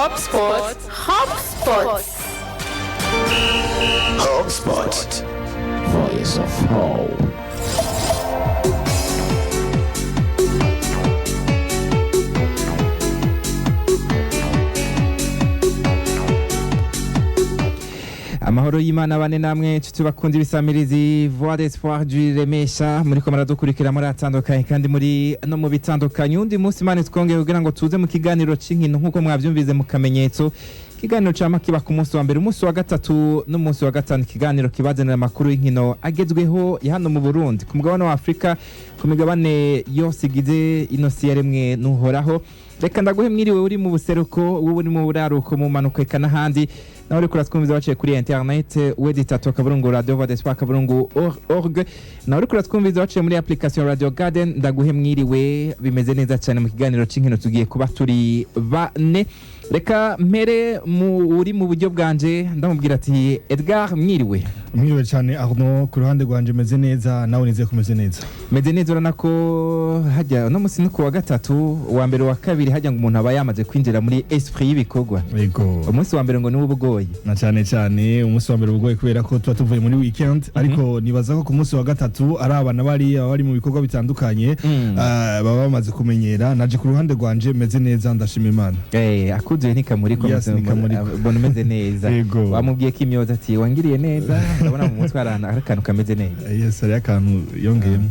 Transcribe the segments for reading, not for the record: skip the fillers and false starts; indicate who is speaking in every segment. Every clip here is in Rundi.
Speaker 1: HubSpot. HubSpot.
Speaker 2: HubSpot. Voice of Hope.
Speaker 3: Amahoro y'Imana bane namwe, nshuti bakunda ibisamirizi Voix d'Espoir du Remesha, muriko muradukurikira muri atandukanye kandi muri no mu bitandukanye. Undi munsi Imana twongeye kugira ngo tuze mu kiganiro c'inkino, nk'uko mwavyumvise mu kamenyetso. Ikiganiro cama kiba ku munsi wa mbere, umunsi wa gatatu n'umunsi wa gatanu, ikiganiro kibazanira amakuru y'inkino agezweho ya hano mu Burundi, ku mugabane wa Afurika, ku migabane yose igize ino si yaremwe n'Uhoraho. Reka ndaguhe mwiriwe uri mu buseruko, wowe uri mu buraruko, mu mpanuka, eka n'ahandi, nawe uriko uratwumviza waciye kuri internet w.radio voix d'espoir.org, nawe uriko uratwumviza waciye muri application Radio Garden, ndaguhe mwiriwe. Bimeze neza cyane. Mu kiganiro c'inkino tugiye kuba turi bane. Reka mpere mu uri mu buryo bwanje, ndamubwira ati: "Edgar, mwiriwe."
Speaker 4: Mwiriwe cyane, Arno. Ku ruhande rwanje meze neza, nawe nizeye ko umeze neza.
Speaker 3: Meze neza. Urabona ko hajya uno munsi ni ku wa gatatu, wa mbere, wa kabiri, hajya ngo umuntu aba yamaze kwinjira muri esprit y'ibikorwa.
Speaker 4: Yego.
Speaker 3: Umunsi wa mbere ngo niwo uba ugoye.
Speaker 4: Na cyane cyane umunsi wa mbere ugoye kubera ko tuba tuvuye muri weekend, ariko nibaza ko ku munsi wa gatatu ari abana bari mu bikorwa bitandukanye, baba bamaze kumenyera. Naje ku ruhande rwanje meze neza, ndashima Imana.
Speaker 3: Akuzuye ntikamurikwa.
Speaker 4: Yes, ntikamurikwa.
Speaker 3: Mbona umeze neza.
Speaker 4: Yego.
Speaker 3: Wamubwiye ko imyoza ati: "Wangiriye neza, ndabona mu mutwe hari akantu kameze neza."
Speaker 4: Yes, hariyo akantu yongeyemo.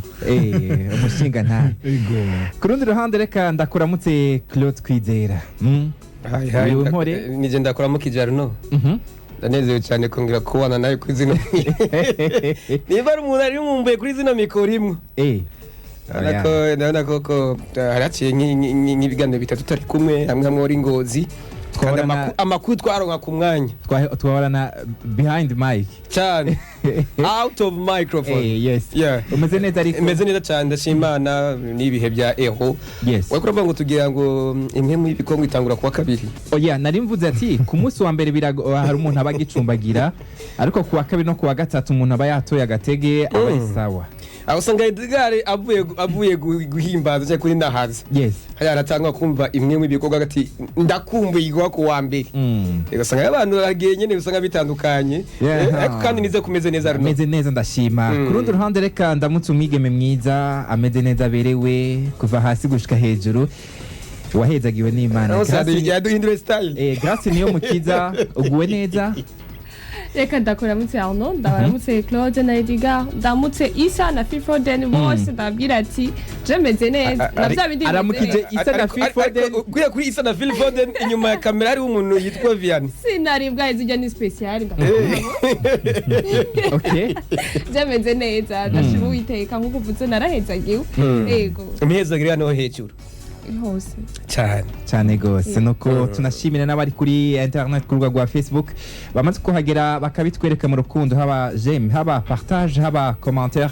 Speaker 3: Umushinga nta
Speaker 4: Yego.
Speaker 3: Ku rundi ruhande, reka ndakuramutse, Claude Kwizera.
Speaker 5: Hi, hi.
Speaker 3: Uriwe mpore?
Speaker 5: Nije ndakuramukije, Arno. Ndanezerewe cyane kongera kubana nawe kuri zino, niba ari umuntu ari nkumbuye kuri zino mikoro imwe. Ndabona ko haraciye nk'ibiganiro bitatu tutari kumwe, hamwe hamwe wari Ngozi. Kandi amakuru twaronka ku mwanya.
Speaker 3: Twahorana behind mic.
Speaker 5: Cyane, out of microphone.
Speaker 3: Yes.
Speaker 5: Yeah.
Speaker 3: Umeze neza ariko?
Speaker 5: Meze neza cyane, ndashima Imana. N'ibihe bya eho. Wari kuravuga ngo tugira ngo imwe mu ibikongo itangura kuwa kabiri.
Speaker 3: Oya, nari mvuze ati ku munsi wa mbere hari umuntu aba agicumbagira, ariko ku wa kabiri no ku wa gatatu umuntu aba yatoye agatege, aba ari sawa.
Speaker 5: Aho usanga Edgar avuye guhimbaza cyangwa kuri nahaza. Hariya aratanga kumva imwe mu bikorwa ati: "Ndakumbuye igwa ku wa mbere." Ugasanga abantu bagiye nyene, usanga bitandukanye. Ariko kandi nize kumeze neza, Arno.
Speaker 3: Ameze neza, ndashima. Ku rundi ruhande, reka ndamutse umwigeme mwiza, ameze neza, aberewe kuva hasi gushika hejuru, wahezagiwe n'Imana.
Speaker 5: Aho usanga yaduhindura style.
Speaker 3: Grace niyo mukiza, uguwe neza.
Speaker 6: Reka ndakuramutse, Arno, ndabaramutse Claude na Edgar, ndamutse Isa na Fifoden bose, ndababwira ati je meze neza na bya bindi bimeze
Speaker 3: Aramukije
Speaker 6: neza.
Speaker 3: Isa na Phil Foden.
Speaker 5: Ariko ukwiye kuri Isa na Phil Foden, inyuma ya kamera hariho umuntu yitwa Vianney.
Speaker 6: Sinari bwahize, ujya ni special. Je meze neza, ndashima Uwiteka. Nk'uko uvuze, narahezagiwe, yego.
Speaker 5: Imihezagiro hano hejuru.
Speaker 6: Hose.
Speaker 5: Cyane.
Speaker 3: Cyane gose. Nuko tunashimira n'abari kuri internet, ku rubuga rwa Facebook, bamaze kuhagera bakabitwereka mu rukundo, haba j'aime, haba partage, haba commentaire.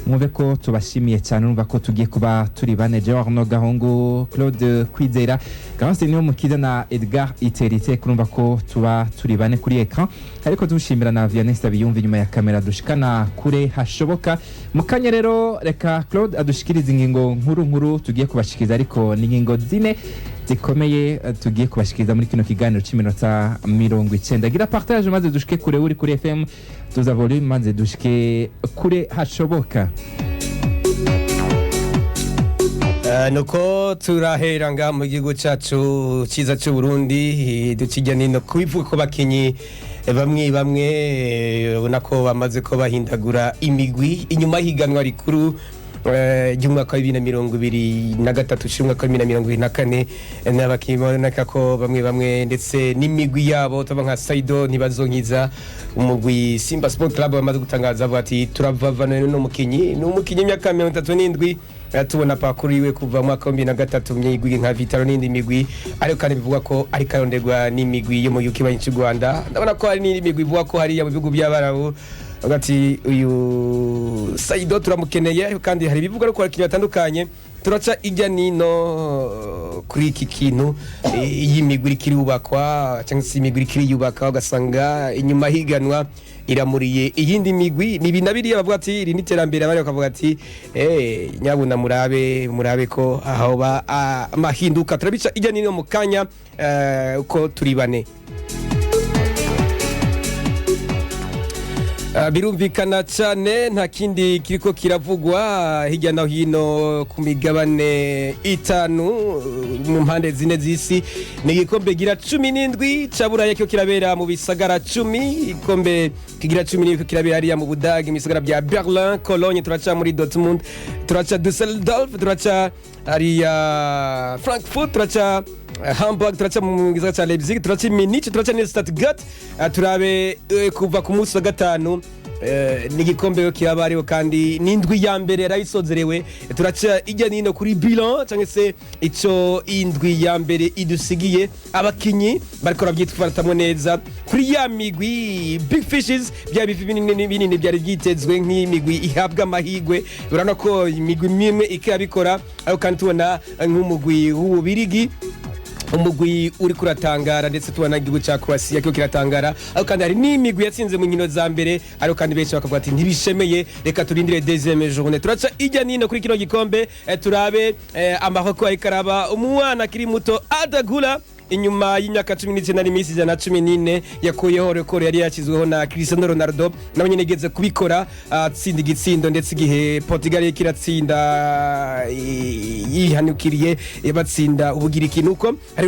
Speaker 3: Mwumve ko tubashimiye cyane. Urumva ko tugiye kuba turi bane: Arno Gahungu, Claude Kwizera, Grace niyo mukiza na Edgar Iterite. Kurumva ko tuba turi bane kuri écran, ariko dushimira na Vianney Sabiyumva inyuma ya kamera, dushikana kure hashoboka. Mu kanya rero, reka Claude adushikirize ingingo nkuru nkuru tugiye kubashikiriza, ariko ni ingingo zine zikomeye tugiye kubashikiriza muri kino kiganiro c'iminota 90. Gira partage maze dushike kure. Uri kuri FM, tuza volume maze dushike kure hashoboka.
Speaker 5: Nuko turahera nga mu gihugu cyacu cyiza cy'u Burundi, dukijya nino kubivuga ko bakinyi bamwe bamwe ubona ko bamaze ko bahindagura imigwi inyuma y'ihiganwa rikuru ry'umwaka wa 2023 ushira umwaka wa 2024. N'abakinyi baboneka ko bamwe bamwe ndetse n'imigwi yabo, tuba nka Saido Ntibazonkiza, umugwi Simba Sport Club bamaze gutangaza bavuga ati: "Turavavana n'uno mukinyi." Ni umukinyi w'imyaka 37, tubona parcours yiwe kuva mu mwaka wa 2003 mu migwi nka Vitaro n'indi migwi, ariko kandi bivugwa ko ariko aronderwa n'imigwi yo mu gihugu kibanyi cy'u Rwanda. Ndabona ko hari n'indi migwi ivuga ko hariya mu bihugu by'Abarabu. Bavuga ati uyu Saido turamukeneye, ariko kandi hari ibivugwa no ku bakinnyi batandukanye. Turaca ijya nino kuri iki kintu, iyi migwi iriko irubakwa cyangwa se imigwi iriko iriyubaka, ugasanga inyuma higanwa iramuriye iyindi migwi. Ni ibi na biriya, bavuga ati iri ni iterambere, abandi bakavuga ati nyabuna murabe murabe ko aho ba amahinduka. Turabica ijya nino mu kanya, uko turi bane. Birumvikana cyane, nta kindi kiriko kiravugwa hirya no hino ku migabane itanu, mu mpande zine z'isi. Ni igikombe gira 17 ca Buraya cyo kirabera mu bisagara 10. Igikombe kigira 17 kirabera hariya mu Budage, mu bisagara bya Berlin, Cologne, turaca muri Dortmund, turaca Dusseldorf, turaca hariya Frankfurt, turaca Hamburg, turaca mu gisagara ca Leipzig, turaca i Munich, turaca ni Stuttgart. Turabe kuva ku munsi wa gatanu, ni igikombe kiraba ariho kandi n'indwi ya mbere yarayisozerewe. Turaca ijya nino kuri bilan cyangwa se ico indwi ya mbere idusigiye, abakinyi bariko baravyitwaramwo neza kuri ya migwi big fishes, bya bifi binini binini byari byitezwe nk'imigwi ihabwa amahigwe. Urabona ko imigwi mimwe ikirabikora, ariko kandi tubona nk'umugwi w'Ububirigi, umugwi uri kuratangara, ndetse tubona igihugu cya Croatia cyo kiratangara, ariko kandi hari n'imigwi yatsinze mu nkino za mbere, ariko kandi benshi bakavuga ati ntibishemeye, reka turindire deuxième journée. Turaca ijya nino kuri kino gikombe, turabe amahoko ariko araba umwana akiri muto Adagula, inyuma y'imyaka 19 n'iminsi 114 yakuyeho rekoro yari yashyizweho na Cristiano Ronaldo, nawe nyine igeze kubikora atsinda igitsindo, ndetse igihe Portugal yariko iratsinda yihanukiriye batsinda Ubugiriki. Nuko hari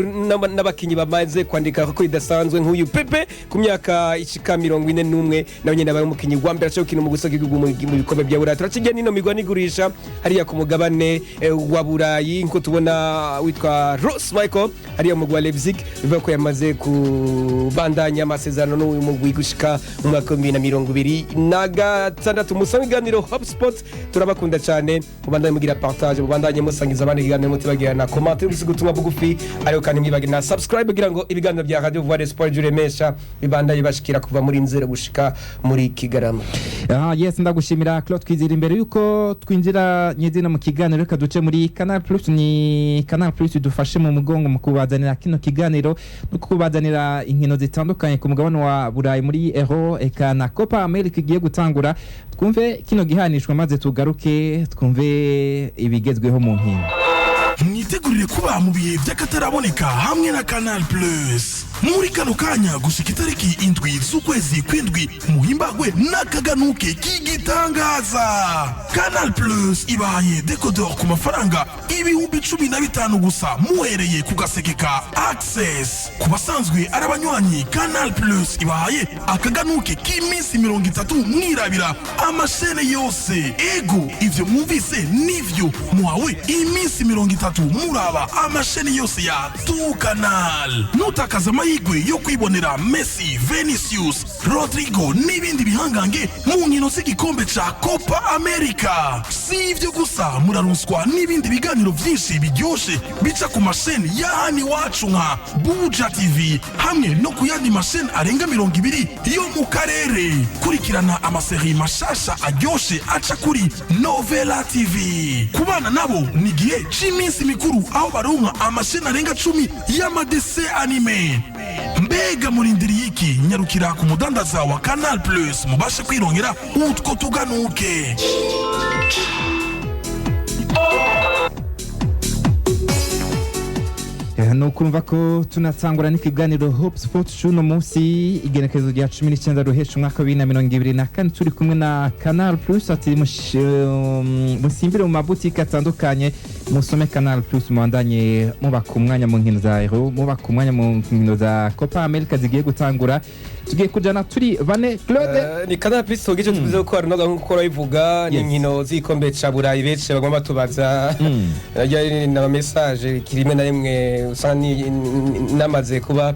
Speaker 5: n'abakinyi bamaze kwandika ko idasanzwe nk'uyu Pepe ku myaka ishika 41, nawe nyine abaye umukinyi wa mbere ashobora gukina mu gusoka igihugu mu bikombe bya Burayi. Turakijya nino migwa n'igurisha hariya ku mugabane wa Burayi, nko tubona witwa Ross Michael hariya mu mugwi wa Leipzig, bivuga ko yamaze kubandanya amasezerano n'uyu mugwi gushika mu mwaka wa 2026. Musange iganiro Hop Sport, turabakunda cyane. Mubandanye mugira partage, mubandanye musangiza abandi ikiganiro, mutibagira na comment gusiga ubutumwa bugufi, ariko kandi mwibagira na subscribe kugira ngo ibiganiro bya Radio Voix des Sports Juremesha bibandanye bashikira kuva muri Nzero gushika muri Kigarama.
Speaker 3: Yes, ndagushimira Claude Twizira. Imbere yuko twinjira nyezina mu kiganiro, reka duce muri Canal Plus. Ni Canal Plus idufashe mu mugongo mu kubazanira kino kiganiro no kubazanira inkino zitandukanye ku mugabane wa Burayi muri Euro eka na Copa America igiye gutangura. Twumve kino gihanishwa maze tugaruke twumve ibigezweho mu nkino.
Speaker 7: Mwitegurire kuba mu bihe by'akataraboneka hamwe na Canal Plus muri kano kanya gushika itariki 7 z'ukwezi kw'indwi, muhimbagwe n'akaganuke k'igitangaza. Canal Plus ibaye dekodor ku mafaranga 15,000 gusa, muhereye ku gaseke ka Access. Ku basanzwe ari abanywanyi, Canal Plus ibahaye akaganuke k'iminsi 30 mwirabira amashene yose. Ego, ivyo mwumvise nivyo, muhawe iminsi 30 muraba amasheni yose ya tu Canal. Nutakaza amahirwe yo kwibonera Messi, Vinicius, Rodrigo n'ibindi bihangange mu nkino z'igikombe ca Copa America. Si ivyo gusa, muraronswa n'ibindi biganiro vyinshi biryoshe bica ku masheni ya hano iwacu nka Buja TV hamwe no ku yandi masheni arenga 20 yo mu karere. Kurikirana amaseri mashasha aryoshe aca kuri Novela TV. Ku bana nabo ni igihe c'iminsi mikuru, aho baronka amasheni arenga 10 y'amadese anime. Mbega murindiriye iki? Nyarukira ku mudandaza wa Canal Plus mubashe kwirongera utwo tuganuke.
Speaker 3: Ni ukumva ko tunatangura n'ikiganiro Hope Sport c'uno munsi, igenekerezo rya 19 ruhesha umwaka wa 2024, turi kumwe na Canal Plus. Ati musimbire mu mabutike atandukanye, musome Canal Plus, mubandanye mubaka umwanya mu nkino za Euro, mubaka umwanya mu nkino za Copa America zigiye gutangura. Tugiye kujana turi bane, Claude.
Speaker 5: Ni Canal Plus tugiye tuvuze ko hari nkuko urabivuga ni
Speaker 3: Yes.
Speaker 5: inkino z'igikombe ca Burayi, benshi bagomba batubaza najya na message rimwe na rimwe usanga namaze kuba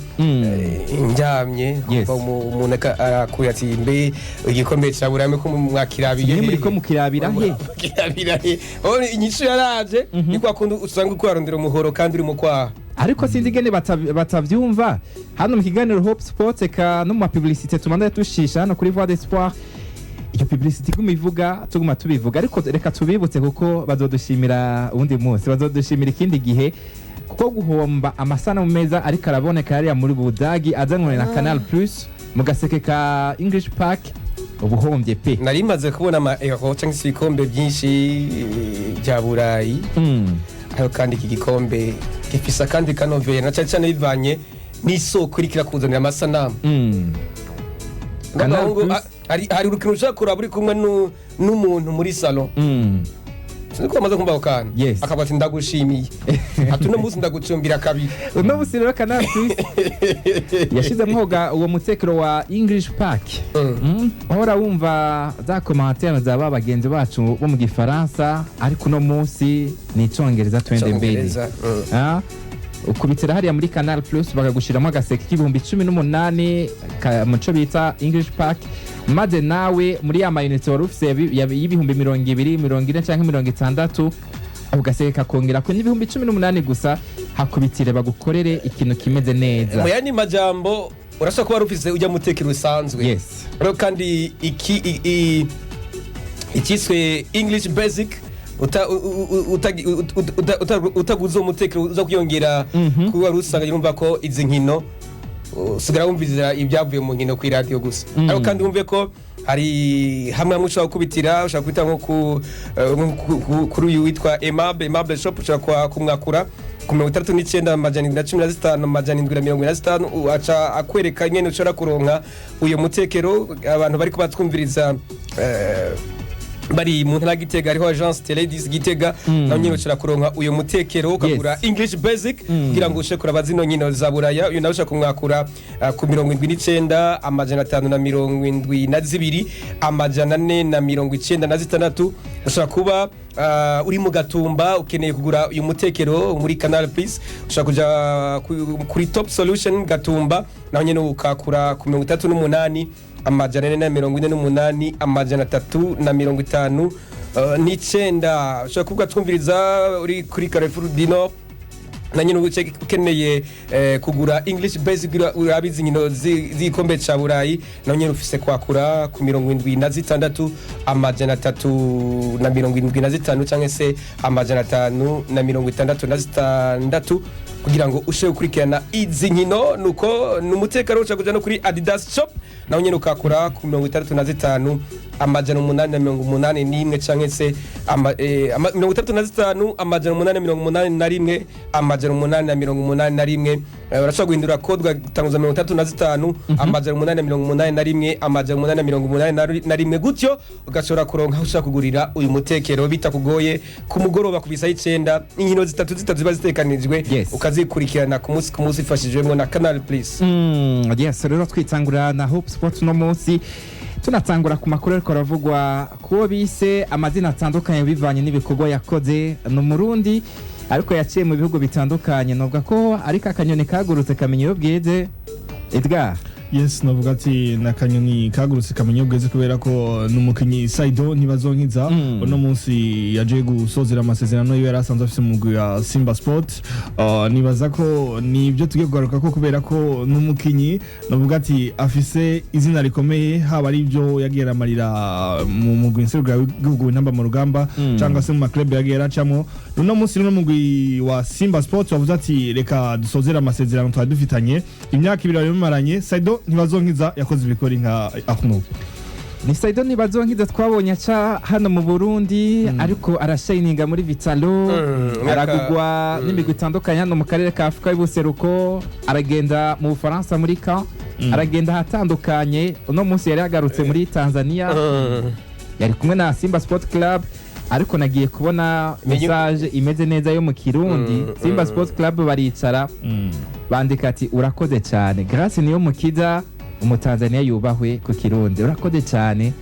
Speaker 5: ndyamye
Speaker 3: Yes.
Speaker 5: kuva umuntu arakuye ati mbe igikombe ca Burayi ko mwakirabiye
Speaker 3: Mwe muriko mukirabira he?
Speaker 5: Mukirabira he? Oh, inyishu yaraje ni kwa kundi usanga uko arondera umuhoro kandi uri mu kwaha.
Speaker 3: Ariko sinzi ingene batavyumva hano mu kiganiro Hope Sport eka no mu mapublicité tumanda dushisha hano kuri Voix d'Espoir. Iyo publicity iguma ivuga, tuguma tubivuga, ariko reka tubibutse kuko bazodushimira uwundi munsi, bazodushimira ikindi gihe, kuko guhomba amasanamu meza ariko araboneka hariya muri Budagi azanwe na Canal Plus mu gaseke ka English Pack, ubuhombye pe.
Speaker 5: Nari maze kubona ama Euro cyangwa se ibikombe byinshi bya Burayi, ariko kandi iki gikombe gifise akandi kanovera, na cyane cyane bivanye n'isoko iriko irakuzanira amasanamu.
Speaker 3: Canal
Speaker 5: N'agahungu,
Speaker 3: Plus.
Speaker 5: hari urukino ushobora kuraba uri kumwe n'umuntu muri salon. Sinzi ko bamaze kumva ako kantu.
Speaker 3: Yes.
Speaker 5: Akavuga ati: "Ndagushimiye," ati: "Uno munsi ndagucumbira kabiri."
Speaker 3: Uno musi rero Canal Plus yashizemwo uwo mutekero wa English Pack. Wahora wumva za commentaire za ba bagenzi bacu bo mu Gifaransa, ariko uno munsi ni Icongereza, twende mbere.
Speaker 5: Icongereza.
Speaker 3: Ah, ukubitira hariya muri Canal Plus bakagushiramo agaseke k'18,000 muco bita English Pack, maze nawe muri ya mayinite wari ufise y'20,000, 40 canke 60, ako gaseke kakongera ko n'18,000 gusa, hakubitire bagukorere ikintu kimeze neza.
Speaker 5: Mu yandi majambo, urashobora kuba wari ufise ujya mutekero usanzwe, rero kandi iki ikiswe English Basic, utaguze uwo mutekero uza kwiyongera kuba wari usanga, yumva ko izi nkino usigara wumviriza ibyavuye mu nkino ku iradiyo gusa. Ariko kandi wumve ko hari hamwe hamwe ushobora gukubitira, ushobora kubita nko kuri uyu witwa Aimable Shop, ushobora kumwakura ku 69 715 745, aca akwereka nyene ushobora kuronka uyo mutekero. Abantu bariko batwumviriza bari mu ntara ya Gitega, hariho agence Teledis Gitega, naho nyene ushobora kuronka uyo mutekero ukagura English Basic kugira ngo ushe kuraba zino nkino za Buraya. Uyu nawe ushobora kumwakura ku 79 572 496. Ushobora kuba uri mu Gatumba, ukeneye kugura uyu mutekero muri Canal Plus, ushobora kuja kuri Top Solution Gatumba, naho nyene ukakura ku 38 448 359. Ushobora kuvuga twumviriza uri kuri Carrefour du Nord, na nyine uce ukeneye kugura English Basic urabizi inkino z'igikombe ca Burayi, naho nyine ufise kwakura ku 76 375 cyangwa se 566 kugira ngo ushobore gukurikirana izi nkino. Nuko ni umutekano. Ushobora kuja no kuri Adidas Shop, naho nyine ukakura ku 65 881 canke se 65 881 881. Urashobora guhindura code ugatanguza 65 881 881 gutyo, ugashobora kuronka aho ushobora kugurira uyu mutekero bitakugoye ku mugoroba ku isaha 9, inkino zitatu zitatu ziba zitekanijwe, ukazikurikirana ku munsi ku munsi ifashijwemo na Canal Plus.
Speaker 3: Yes, rero twitangura na Hope Sport uno munsi, tunatangura ku makuru ariko aravugwa kuwo bise amazina atandukanye bivanye n'ibikorwa yakoze. Ni Umurundi ariko yaciye mu bihugu bitandukanye, novuga ko ariko akanyoni kagurutse kamenya iyo bweze, Edgar.
Speaker 4: Yes, navuga ati na kanyoni kagurutse kamenya ubweze, kubera ko ni umukinyi Saido Ntibazonkiza. Uno munsi yaje gusozera amasezerano yiwe yari asanzwe afise mu mugwi wa Simba Sport. Nibaza ko ni ibyo tugiye kugaruka ko, kubera ko ni umukinyi navuga ati afise izina rikomeye, haba ari ibyo yagiye aramarira mu mugwi nserukiragihugu w'intamba mu rugamba cyangwa se mu ma club yagiye aracamo. Uno munsi rero mugwi wa Simba Sport wavuze ati: "Reka dusozere amasezerano twari dufitanye imyaka 2 bari bamaranye." Saido Ntibazonkiza yakoze ibikora nka Arnaud.
Speaker 3: Ni Saido Ntibazonkiza twabonye aca hano mu Burundi, ariko arashininga muri Vital'O, aragugwa n'imigwi itandukanye hano mu karere ka Afurika y'Ubuseruko, aragenda mu Bufaransa muri Caen, aragenda ahatandukanye. Uno munsi yari yagarutse muri Tanzania, yari kumwe na Simba Sport Club, ariko nagiye kubona message imeze neza yo mu Kirundi. Simba Sport Club baricara bandika ati: "Urakoze cyane Grace niyo mukiza, Umutanzania yubahwe ku Kirundi, urakoze cyane."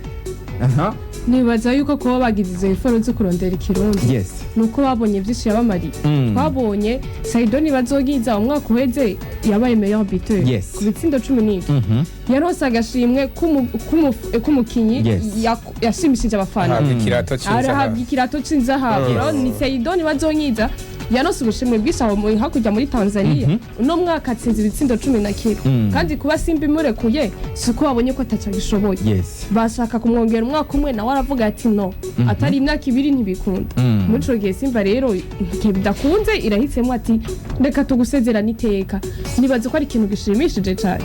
Speaker 3: Aha.
Speaker 6: Nibaza yuko kuba bagize izo efforts zo kurondera Ikirundi ni uko babonye byinshi yabamariye. Twabonye Saido Ntibazonkiza umwaka uheze yabaye meilleur buteur ku bitsindo 17. Yaronse agashimwe k'umukinyi yashimishije abafana,
Speaker 5: Ahabwa ikirato c'inzahabu.
Speaker 6: arahabwa ikirato c'inzahabu. Urabona, ni Saido Ntibazonkiza. Yanose ubushimwe bwinshi aho hakurya muri Tanzania. Uno mwaka atsinze ibitsindo 11. Kandi kuba Simba imurekuye, si uko babonye ko ataco agishoboye. Bashaka kumwongera umwaka umwe, nawe aravuga ati: "No, atari imyaka 2 ntibikunda." Muri ico gihe Simba rero, igihe bidakunze, irahisemo ati: "Reka tugusezerane iteka." Nibaze ko ari ikintu gishimishije cane.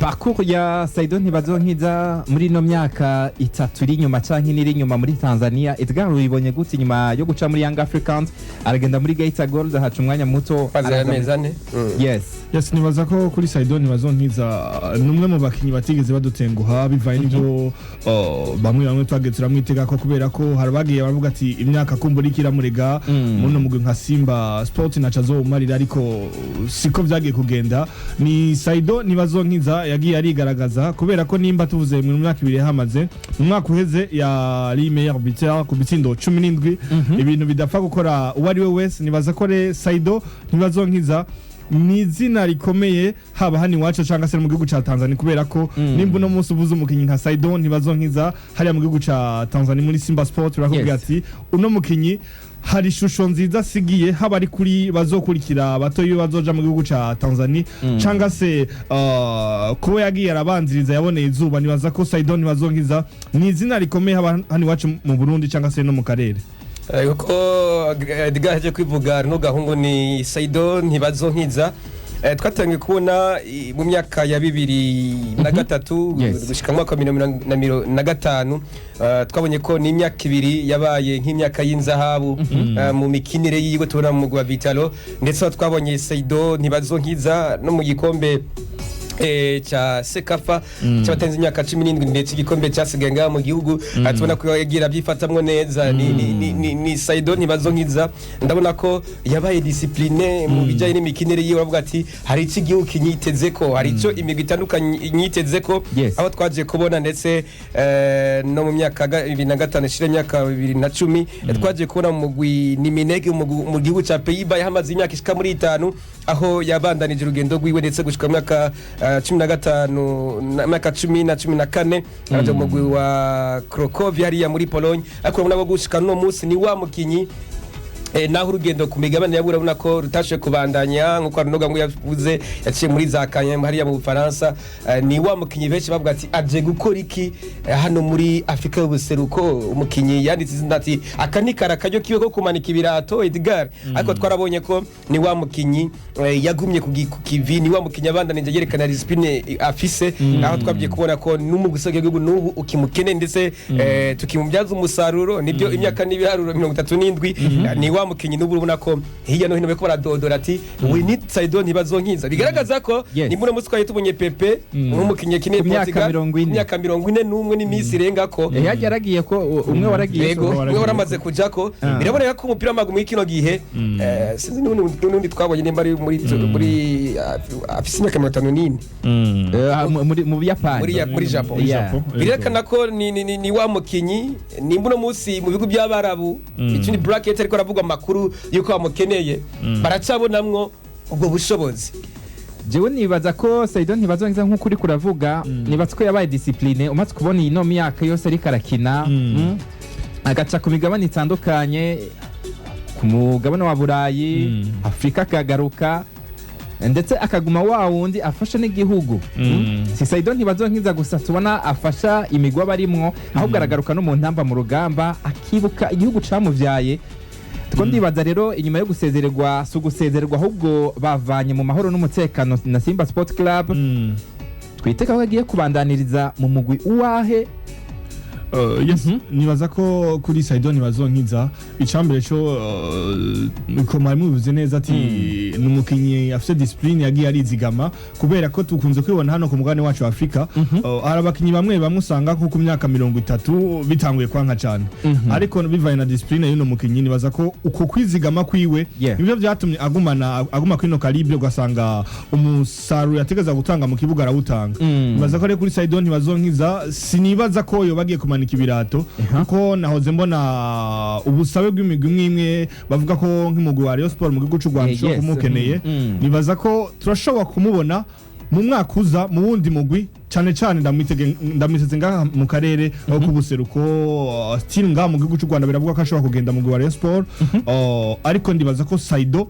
Speaker 3: Parcours ya Saido Ntibazonkiza muri ino myaka 3 iri inyuma canke 4 iri inyuma muri Tanzania, Edgar, uyibonye gute? Inyuma yo guca muri Young Africans, aragenda muri Geita Gold, haca umwanya muto,
Speaker 5: maze
Speaker 3: araza
Speaker 5: amezi 4.
Speaker 3: Yes.
Speaker 4: Yes, nibaza ko kuri Saido Ntibazonkiza ni umwe mu bakinyi batigeze badutenguha, bivaye n'ibyo bamwe bamwe twagiye turamwitega ko, kubera ko hari abagiye baravuga ati imyaka kumbura iki iramurega muno mugwi nka Simba Sport naca azowumarira, ariko siko vyagiye kugenda. Ni Saido Ntibazonkiza yagiye arigaragaza, kubera ko nimba tuvuze mu myaka 2 yahamaze, mu mwaka uheze yari meilleur buteur ku bitsindo 17, ibintu bidapfa gukora uwo ari we wese. Nibaza ko Saido Ntibazonkiza ni izina rikomeye, haba hano iwacu cyangwa se mu gihugu ca Tanzania, kubera ko nimba uno munsi uvuze umukinyi nka Saido Ntibazonkiza hariya mu gihugu ca Tanzania muri Simba Sport, barakubwira ati uno mukinyi hari ishusho nziza asigiye, haba ari kuri bazokurikira bato iyo bazoja mu gihugu ca Tanzania, cyangwa se kuba yagiye arabanziriza yaboneye izuba. Nibaza ko Saido Ntibazonkiza ni izina rikomeye, haba hano iwacu mu Burundi cyangwa se no mu karere.
Speaker 5: Kuko Edgar aje kwivuga no gahungu ni Saido Ntibazonkiza. Twatangiye kubona mu myaka ya 2003 gushika mu mwaka wa 2015, twabonye ko ni imyaka 2 yabaye nk'imyaka y'inzahabu mu mikinire yiwe, tubona mu mugwi wa Vitalo, ndetse aho twabonye Saido Ntibazonkiza no mu gikombe ca CECAFA cy'abatenze imyaka 17, ndetse igikombe cyasigaye ngaha mu gihugu. Tubona ko yagira abyifatamwo neza. Ni Saido Ntibazonkiza, ndabona ko yabaye discipline mu bijyanye n'imikinire yiwe, avuga ati hari icyo igihugu kinyiteze ko, hari icyo imigwi itandukanye inyiteze ko. Aho twagiye kubona ndetse no mu myaka 2005 ishira imyaka 2010, twagiye kubona mu mugwi Niminege mu gihugu ca Pays-Bas, yahamaze imyaka ishika muri 5, aho yabandanije urugendo rwiwe ndetse gushika mu myaka 15 myaka 10 na 14, araja mu mugwi wa Cracovia hariya muri Pologne. Ariko urabona ko gushika n'uno munsi ni wa mukinyi, naho urugendo ku migabane yabura urabona ko rutashe kubandanya, nkuko Arnoga ngo yavuze yaciye muri za Kanya hariya mu Bufaransa. Ni wa mukinyi benshi bavuga ati aje gukora iki hano muri Afrika y'ubuseruko? Umukinyi yanditse izina ati aka ni kara karyo kiwe ko kumanika ibirato, Edgar. Ariko twarabonye ko ni wa mukinyi yagumye ku kivi, ni wa mukinyi abandanije yerekana discipline afise, aho twabwiye kubona ko n'umugwi w'igihugu n'ubu ukimukene, ndetse tukimubyaza umusaruro. Nibyo, imyaka n'ibiharuro 37, ni wa mukinyi n'ubu urabona ko hirya no hino bariko baradodora ati we need Saido Ntibazonkiza. Bigaragaza ko ni muri munsi twari tubonye Pepe nk'umukinyi akiniye
Speaker 3: Ku myaka
Speaker 5: Portugal
Speaker 3: 40.
Speaker 5: ku myaka 41 n'iminsi irenga ko.
Speaker 3: Yaragiye ko umwe waragiye.
Speaker 5: Yego, umwe waramaze kujako. Biraboneka ko umupira w'amaguru muri kino gihe, sinzi n'undi twabonye nimba ari muri afise imyaka 54.
Speaker 3: Muri mu Buyapani.
Speaker 5: Muri Japon. Birerekana ko ni wa mukinyi nimba uno munsi mu bihugu by'Abarabu, ikindi bracket, ariko aravuga amakuru yuko bamukeneye, baracabonamwo ubwo bushobozi.
Speaker 3: Jewe nibaza ko Saido Ntibazonkiza, nk'uko uri kuravuga, nibaza ko yabaye discipline. Umaze kubona ino myaka yose ariko arakina, agaca ku migabane itandukanye, ku mugabane wa Burayi, Afurika, akagaruka, ndetse akaguma wa wundi afasha n'igihugu. Si Saido Ntibazonkiza gusa tubona afasha imigwi aba arimwo, ahubwo aragaruka no mu ntamba mu rugamba, akibuka igihugu camuvyaye. Two ndibaza rero, inyuma yo gusezererwa, si ugusezererwa ahubwo bavanye mu mahoro n'umutekano na Simba Sport Club, twiteka ko agiye kubandaniriza mu mugwi uwahe?
Speaker 4: Yes, nibaza ko kuri Saido Ntibazonkiza, icambere cyo ko mwari mubivuze neza ati ni umukinyi afite discipline, yagiye arizigama, kubera ko tukunze kwibona hano ku mugabane wacu wa Afrika, hari abakinyi bamwe bamwe usanga nko ku myaka 30 bitanguye kwanka cyane, ariko bivanye na discipline y'uno mukinyi, nibaza ko uko kwizigama kwiwe nibyo byatumye agumana, aguma kuri ino calibre, ugasanga umusaruro yategeza gutanga mu kibuga arawutanga. Nibaza ko ari kuri Saido Ntibazonkiza, sinibaza ko yoba agiye kumanika ibirato, kuko nahoze mbona ubusabe bw'imigwi imwe imwe bavuga ko nk'umugwi wa Rayon Sport mu gihugu cy'u Rwanda ushobora kumukeneye. Nibaza ko turashobora kumubona mu mwaka uza mu wundi mugwi. Cyane cyane ndamwiteze ngaha mu karere k'ubuseruko, still ngaha mu gihugu cy'u Rwanda biravuga ko ashobora kugenda mu wa Rayon Sport. Ariko ndibaza ko Saido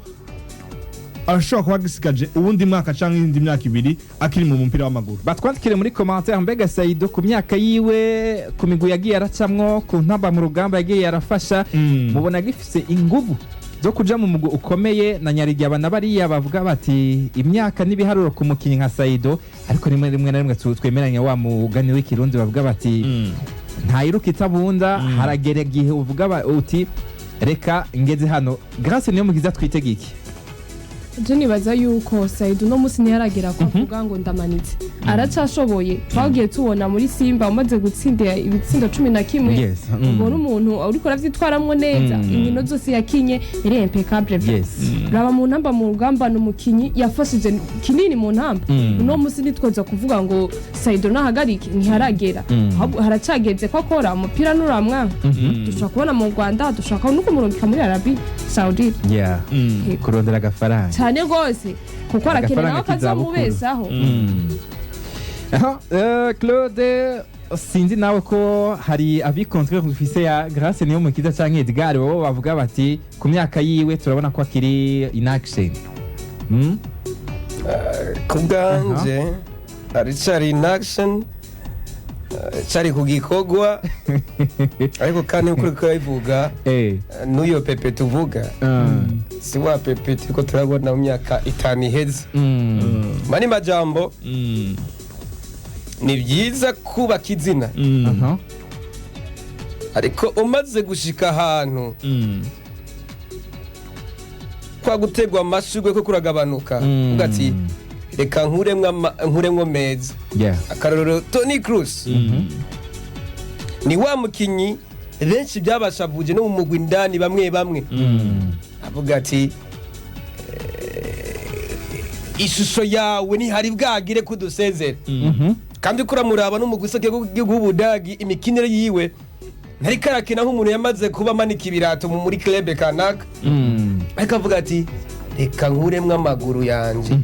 Speaker 4: arashobora kuba agisigaje uwundi mwaka cyangwa indi myaka 2 akiri mu mupira w'amaguru.
Speaker 3: Batwandikire muri commentaire, mbega Saido ku myaka yiwe, ku migwi yagiye aracamwo, ku ntamba mu rugamba yagiye arafasha, mubona gifise inguvu zo kuja mu mugwi ukomeye na Nyarigaba na bariya bavuga bati imyaka n'ibiharuro ku mukinyi nka Saido? Ariko rimwe rimwe na rimwe twemeranya wa mugani w'ikirundi bavuga bati ntayiruka itabunda, haragera igihe uvuga uti reka ngeze hano. Grace niyo mugiza, twitege iki?
Speaker 6: Je nibaza yuko Saido uno munsi ntiyaragera ko avuga ngo ndamanitse, aracashoboye. Twagiye tubona muri Simba umaze gutsinda ibitsindo 11. Ubwo n'umuntu uriko aravyitwaramwo neza, inkino zose yakinye yari impeccable. Raba mu ntamba mu rugamba, ni umukinyi yafashije kinini mu ntamba. Uno munsi ntitwoza kuvuga ngo Saido nahagarike, ntiharagera. Ahubwo haracageze ko akora umupira nuramwanka. Dushobora kubona mu Rwanda, dushobora no kumurungika muri Arabie Saoudite. Yego.
Speaker 3: Kurondera agafaranga.
Speaker 6: Cyane rwose, kuko arakenera nawe
Speaker 3: Agafaranga k'izabukuru.
Speaker 6: akazomubezaho.
Speaker 3: Aha, Claude, sinzi nawe ko hari avis contraire dufise ya Grace niyo mukiza canke Edgar, bo bavuga bati ku myaka yiwe turabona ko akiri in action.
Speaker 5: Ku bwanje aricari in action, cari ku gikorwa, ariko kandi ukuri kubivuga, n'uyo Pepe tuvuga si wa Pepe turiko turabona mu myaka 5 iheze. Mani majambo, ni byiza kubaka izina, ariko umaze gushika ahantu kwa gutegwa amashurwe ko kuragabanuka, uvuga ati reka nkuremwo meza. Akarorero, Toni Kroos ni wa mukinyi benshi byabashavuje no mu mugwi indani, bamwe bamwe avuga ati ishusho yawe ntihari bwagire kudusezera. Kandi uko uramuraba n'umugwi w'igihugu w'Ubudagi, imikinire yiwe ntariko arakina nk'umuntu yamaze kuba amanika ibirato muri club kanaka, ariko avuga ati reka nkuremwo amaguru yanje,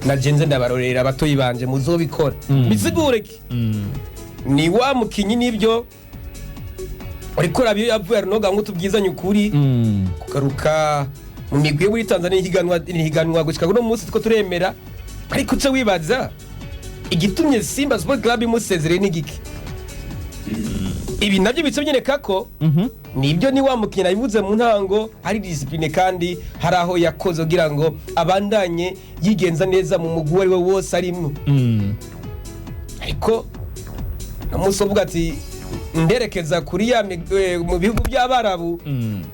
Speaker 5: najenze ndabarorera abatoyi banje muzobikora. Bisigure ki ni wa mukinyi nibyo uriko uraba iyo yavuye arunoga ngo tubwizanye ukuri, kugaruka mu migwi yo muri Tanzania ihiganwa gushika kuno munsi two turemera, ariko uce wibaza igitumye Simba Sport Club imusezereye n'igiki. Ibi nabyo bice byereka ko nibyo ni wa mukinyi nabivuze mu ntango, hari discipline kandi hari aho yakoze kugira ngo abandanye yigenza neza mu mugwi uwo ari we wose arimwo. Ariko umunsi uvuga ati nderekeza kuri ya mu bihugu by'Abarabu,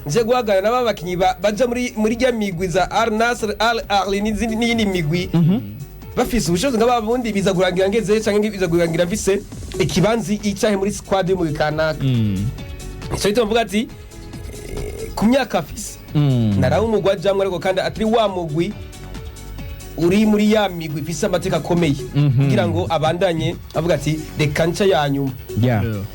Speaker 5: nje guhagarara n'aba bakinyi baja muri rya migwi za Al Nassr, Al Ahly n'izindi n'iyindi migwi bafise ubushobozi nka bundi, biza kurangira ngeze canke biza kurangira mfise ikibanza icahe muri squad yo mu kanaka. Nico gituma mvuga ati ku myaka afise narawe umugwi ajamwo, ariko kandi atari wa mugwi uri muri ya migwi ifise amateka akomeye, kugira ngo abandanye avuga ati reka nca ya nyuma.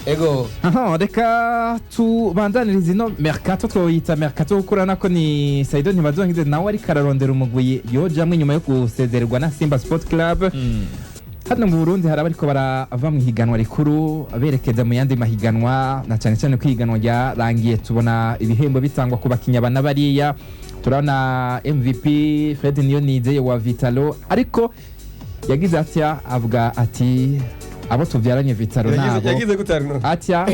Speaker 5: Ego.
Speaker 3: Aha, reka tubandanirize ino mercato, twoyita mercato kuko urabona ko ni Saido Ntibazonkize nawe ariko ararondera umugwi yojamwo inyuma yo gusezererwa na Simba Sport Club. Hano mu Burundi hari abariko barava mu ihiganwa rikuru berekeza mu yandi mahiganwa, na cyane cyane ko ihiganwa ryarangiye tubona ibihembo bitangwa ku bakinnyi aba na bariya. Turabona MVP Fred Niyonizeye wa Vitalo, ariko yagize atya avuga ati abo tubyaranye Vitalo nabo
Speaker 5: Yagize gute, Arnaud?
Speaker 3: Atya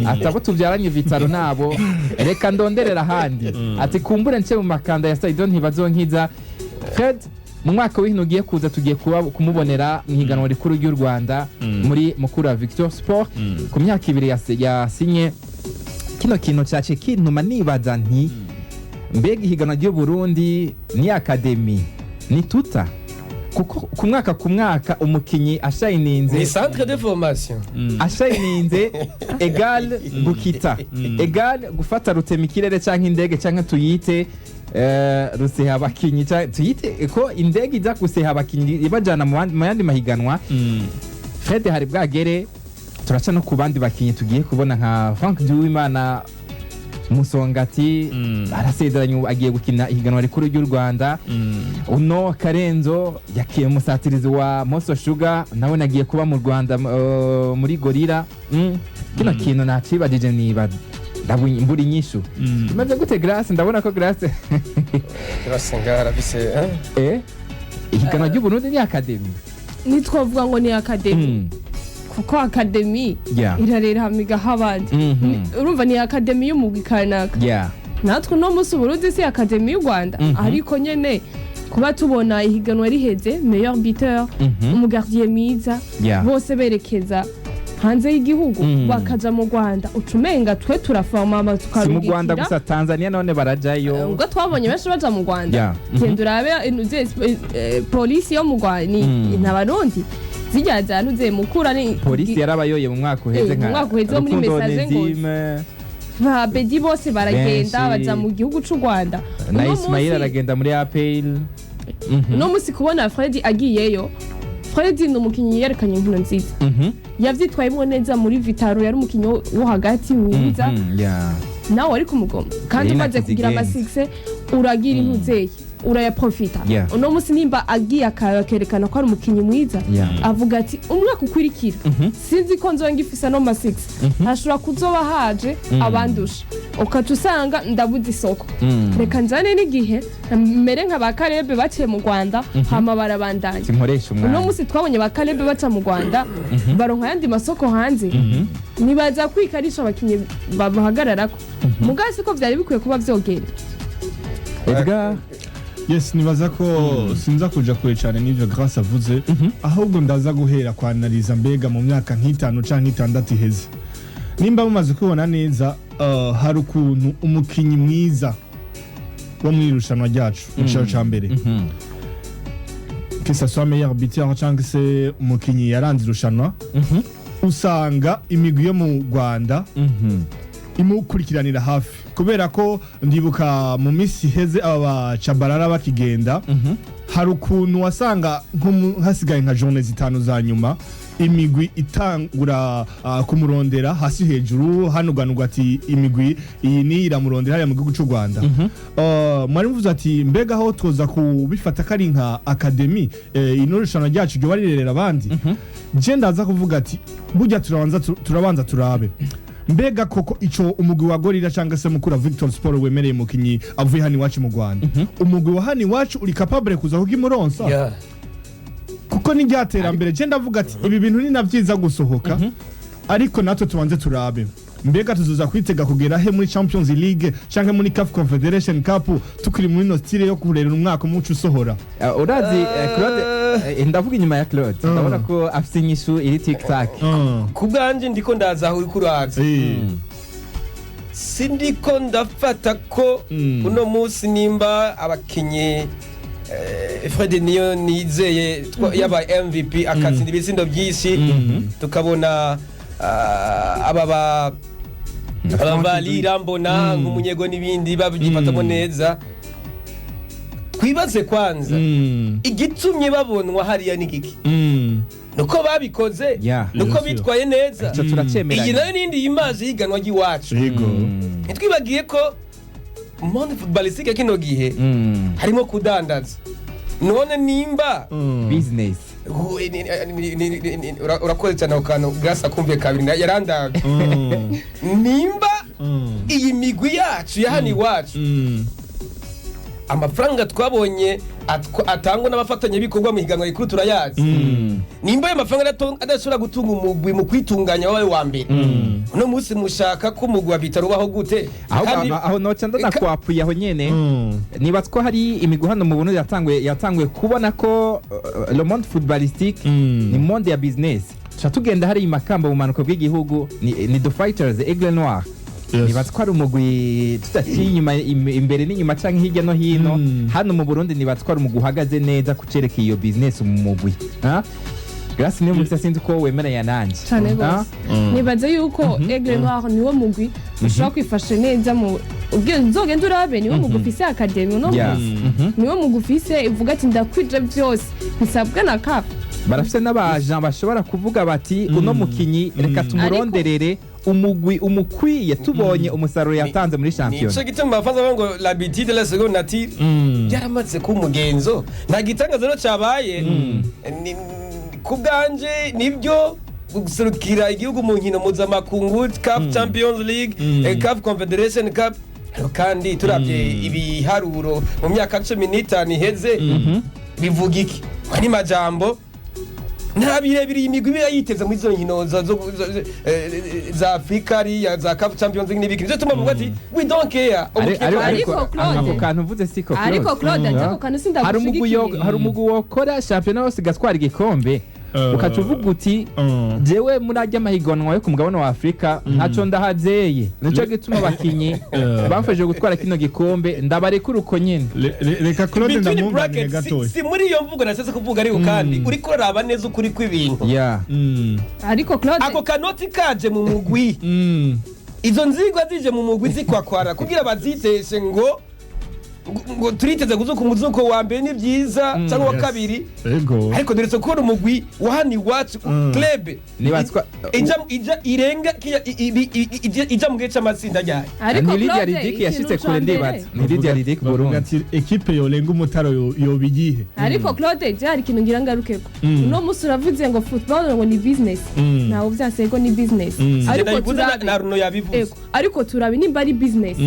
Speaker 3: ati abo tubyaranye Vitalo nabo, reka ndonderera ahandi, ati kumbure nce mu makanda ya Saido Ntibazonkiza. Fred mu mwaka w'ihino ugiye kuza tugiye kuba kumubonera mu higanwa rikuru ry'u Rwanda muri Mukura Victor Sport ku myaka 2 yasinye. Kino kintu cyace kintuma nibaza nti mbega ihiganwa ry'u Burundi ni academy ni tuta, kuko ku mwaka ku mwaka umukinyi ashayininze
Speaker 5: Ni centre de formation.
Speaker 3: Ashayininze egal gukita, egal gufata rutema ikirere canke indege, canke tuyite ruseha abakinyi, tuyite ko indege iza guseha abakinyi ibajana mu yandi mahiganwa. Fred hari bwagere, turaca no ku bandi bakinyi tugiye kubona nka Frank Duwimana. Musongati arasezeranye, ubu agiye gukina ihiganwa rikuru ry'u Rwanda. Uno Karenzo yakiye umusatirizi wa Moso Sugar, nawe agiye kuba mu Rwanda, muri Gorilla. Kino kintu nacibagije, niba mbura inyishu, imaze gute? Grace, ndabona ko Grace
Speaker 5: Grace arafise, eh?
Speaker 3: Ihiganwa ry'u Burundi ni academy?
Speaker 6: Ntitwavuga ngo ni academy, kuko academy irarera hama igaha abandi. Urumva ni academy y'umugwi kanaka. Natwe uno munsi Uburundi si academy y'u Rwanda, ariko nyene kuba tubona ihiganwa riheze, meilleur buteur, umugardien mwiza, bose berekeza hanze y'igihugu, bakaja mu Rwanda, uca umenga twe turaforma.
Speaker 3: Si mu Rwanda gusa, Tanzania none barajayo.
Speaker 6: Ubwo twabonye benshi baja mu Rwanda. Genda urabe polisi yo mu Rwanda ni n'Abarundi, zirya za ntuze Mukura ni
Speaker 3: Polisi yarabayoye mu mwaka uheze.
Speaker 6: Mu mwaka uheze wo muri
Speaker 3: Rukundo
Speaker 6: Messager Ngozi.
Speaker 3: Onesime,
Speaker 6: ba Bedi bose baragenda,
Speaker 3: benshi.
Speaker 6: baja mu gihugu c'u Rwanda.
Speaker 3: Na
Speaker 6: Uno
Speaker 3: Ismail aragenda muri APR.
Speaker 6: Uno munsi kubona Freddy agiyeyo, Freddy ni umukinnyi yerekanye inkino nziza, yavyitwayemwo neza muri Vital'O, yari umukinnyi wo hagati mwiza. Nawe wari kumugoma kandi
Speaker 3: Yari
Speaker 6: umaze kugira
Speaker 3: nakizigenza.
Speaker 6: amasuccès, uragira intuzeye, urayaprofita. Uno munsi nimba agiye akerekana ko ari umukinnyi mwiza, avuga ati umwaka ukurikira sinzi ko nzoba ngifise ano masuccès, hashobora kuzoba haje abandusha, ukaca usanga ndabuze isoko. Reka njane n'igihe, mere nka ba Karebe baciye mu Rwanda, hama barabandanya.
Speaker 3: Sinkoresha
Speaker 6: Uno
Speaker 3: umwanya.
Speaker 6: munsi twabonye ba Karebe baca mu Rwanda, baronka ayandi masoko hanze. Nibaza kwikarisha abakinnyi babahagararako mugabo siko vyari bikwiye kuba vyogenda.
Speaker 3: Edgar.
Speaker 4: Yes, nibaza ko sinza kuja kure cyane n'ivyo Grace avuze, ahubwo ndaza guhera kwanaliza mbega mu myaka nk'itanu canke itandatu iheze, nimba mumaze kubibona neza, hari ukuntu umukinyi mwiza wo mu irushanwa ryacu mu cicaro ca mbere, que ça soit meilleur buteur cyangwa se umukinyi yaranze irushanwa, usanga imigwi yo mu Rwanda imukurikiranira hafi, kubera ko ndibuka mu minsi iheze aba bacabarara bakigenda, hari ukuntu wasanga nko hasigaye nka journées 5 za nyuma, imigwi itangura kumurondera hasi hejuru, hanuganurwa ati imigwi iyi ni iramurondera hariya mu gihugu cy'u Rwanda. Mwari muvuze ati mbega aho tuza kubifata ko ari nka academy, ino rushanwa ryacu ryo barirerera abandi. Je ndaza kuvuga ati burya turabanza turabe mbega koko ico umugwi wa Gorilla cyangwa se Mukura Victor Sport wemereye umukinyi avuye hano iwacu mu Rwanda, umugwi wa hano iwacu uri capable kuza kukimuronsa, kuko ni ryaterambere. Je ndavuga ati ibi bintu ni na vyiza gusohoka, ariko natwe tubanze turabe mbega tuzoza kwitega kugera he muri Champions League canke muri CAF Confederation Cup, tukiri muri no style yo kurera umwaka umuco usohora.
Speaker 3: Urazi, Claude, ndavuga inyuma ya Claude, ndabona ko afite inyishu iri tic tac.
Speaker 5: Ku bwanjye ndiko ndaza aho uriko uraza, sindiko ndafata ko uno munsi nimba abakinyi, Fred niyo nizeye yabaye MVP, akatsinda ibitsindo byinshi, tukabona aba ba aba balira mbona nk'umunyego n'ibindi babyifatamo neza, twibaze kwanza igitumye babonwa hariya ni giki? Nuko babikoze, nuko bitwaye neza.
Speaker 3: Ico turacemeranya.
Speaker 5: Iyi nayo n'indi image y'iganwa ry'iwacu. Ntitwibagiye ko monde footballistique kino gihe harimo kudandaza. None nimba
Speaker 3: Business.
Speaker 5: Urakoze cyane ako kantu Grace akumviye kabiri yarandabye. Nimba iyi migwi yacu ya hano iwacu, amafaranga twabonye atangwa n'abafatanyabikorwa mu higanwa rikuru turayazi, nimba ayo mafaranga adashobora gutunga umugwi mu kwitunganya wabaye wa mbere, uno munsi mushaka ko umugwi wa Vital'O ubaho gute?
Speaker 3: Aho aho noca ndanakwapuye aho nyene. Nibaza ko hari imigwi hano mu Burundi yatanguye kubona ko le monde footballistique ni monde ya business. Tuca tugenda hari imakamba mu manuko bw'igihugu, ni the Fighters, Aigle Noir. Nibaza ko ari umugwi tudaciye inyuma, imbere n'inyuma canke hirya no hino. Hano mu Burundi nibaza ko ari umugwi uhagaze neza kucerekeye iyo business mu mugwi. Ha? Grace niyo musa, sinzi ko wemeranya nanje.
Speaker 6: Cyane
Speaker 3: Ha?
Speaker 6: rwose. Nibaze yuko Aigle Noir niwo mugwi ushobora kwifasha neza mu nzogenda urabe, niwo mugwi ufise academy uno munsi, niwo mugwi ufise ivuga ati ndakwije byose bisabwa na CAF.
Speaker 3: Barafise n'abajan bashobora kuvuga bati uno mukinyi reka tumuronderere. Umugwi umukwiye, tubonye umusaruro yatanze muri
Speaker 5: Nico
Speaker 3: shampiyona.
Speaker 5: gituma abafaransa bavuga ngo l'habitude la seconde nature. Byaramaze kuba umugenzo, nta gitangaza rero cyabaye. Ku bwanje nibyo, guserukira igihugu mu nkino mpuzamakungu, CAF Champions League, CAF Confederation Cup, ariko kandi turabye ibiharuro mu myaka 15 iheze bivuga iki? Ari majambo nta birebire iyi migwi iba yiteze muri izo nkino za Afurika, ariya za CAF Champions League n'ibiki. Nicyo tuma bavuga ati we don't care.
Speaker 6: Ariko
Speaker 3: Ariko
Speaker 6: Claude-
Speaker 3: ako kantu uvuze siko.
Speaker 6: Ariko Claude, ako kantu
Speaker 3: Hari umugwi
Speaker 6: sindagushigikiye.
Speaker 3: Hari umugwi wokora shampiyona yose igatwara igikombe, ukaca uvuga uti jewe muri ajya amahiganwa yo ku mugabane wa Afurika ntaco ndahazeye, nico gituma abakinyi bamfashije gutwara kino gikombe ndabarekura uko nyene.
Speaker 4: Reka Claude
Speaker 5: Between
Speaker 4: ndamwunganire
Speaker 5: brackets,
Speaker 4: gatoya.
Speaker 5: si muri iyo mvugo nashatse kuvuga, ariko kandi uriko uraraba neza ukuri kw'ibintu.
Speaker 6: Ariko Claude,
Speaker 5: Ako kanoti kaje mu mugwi, izo nzigwa zije mu mugwi zikwakwara kugira baziteshe ngo turiteze kuzuka umuzuko wa mbere ni byiza cyangwa wa kabiri, ariko duretse kubona umugwi wa hano iwacu, club ija irenga ija mu gice c'amatsinda ryayo.
Speaker 6: Ariko
Speaker 3: Ni Lydia
Speaker 6: Claude,
Speaker 3: Ridic
Speaker 6: ikintu
Speaker 3: yashitse
Speaker 6: ca
Speaker 3: kure,
Speaker 6: mbere-
Speaker 3: ndibaza ni Lydia Ridic
Speaker 4: Bavuga
Speaker 3: Burundi.
Speaker 4: ati ekipe yorenga umutaro yoba iyihe?
Speaker 6: Ariko Claude, je hari ikintu ngira ngarukeko. Uno munsi uravuze ngo football ngo ni business. Ntawe vyanse ko ni business, ariko
Speaker 5: Ndabivuze
Speaker 6: turabe
Speaker 5: na Runo yabivuze.
Speaker 6: Ego, ariko turabe nimba ari business,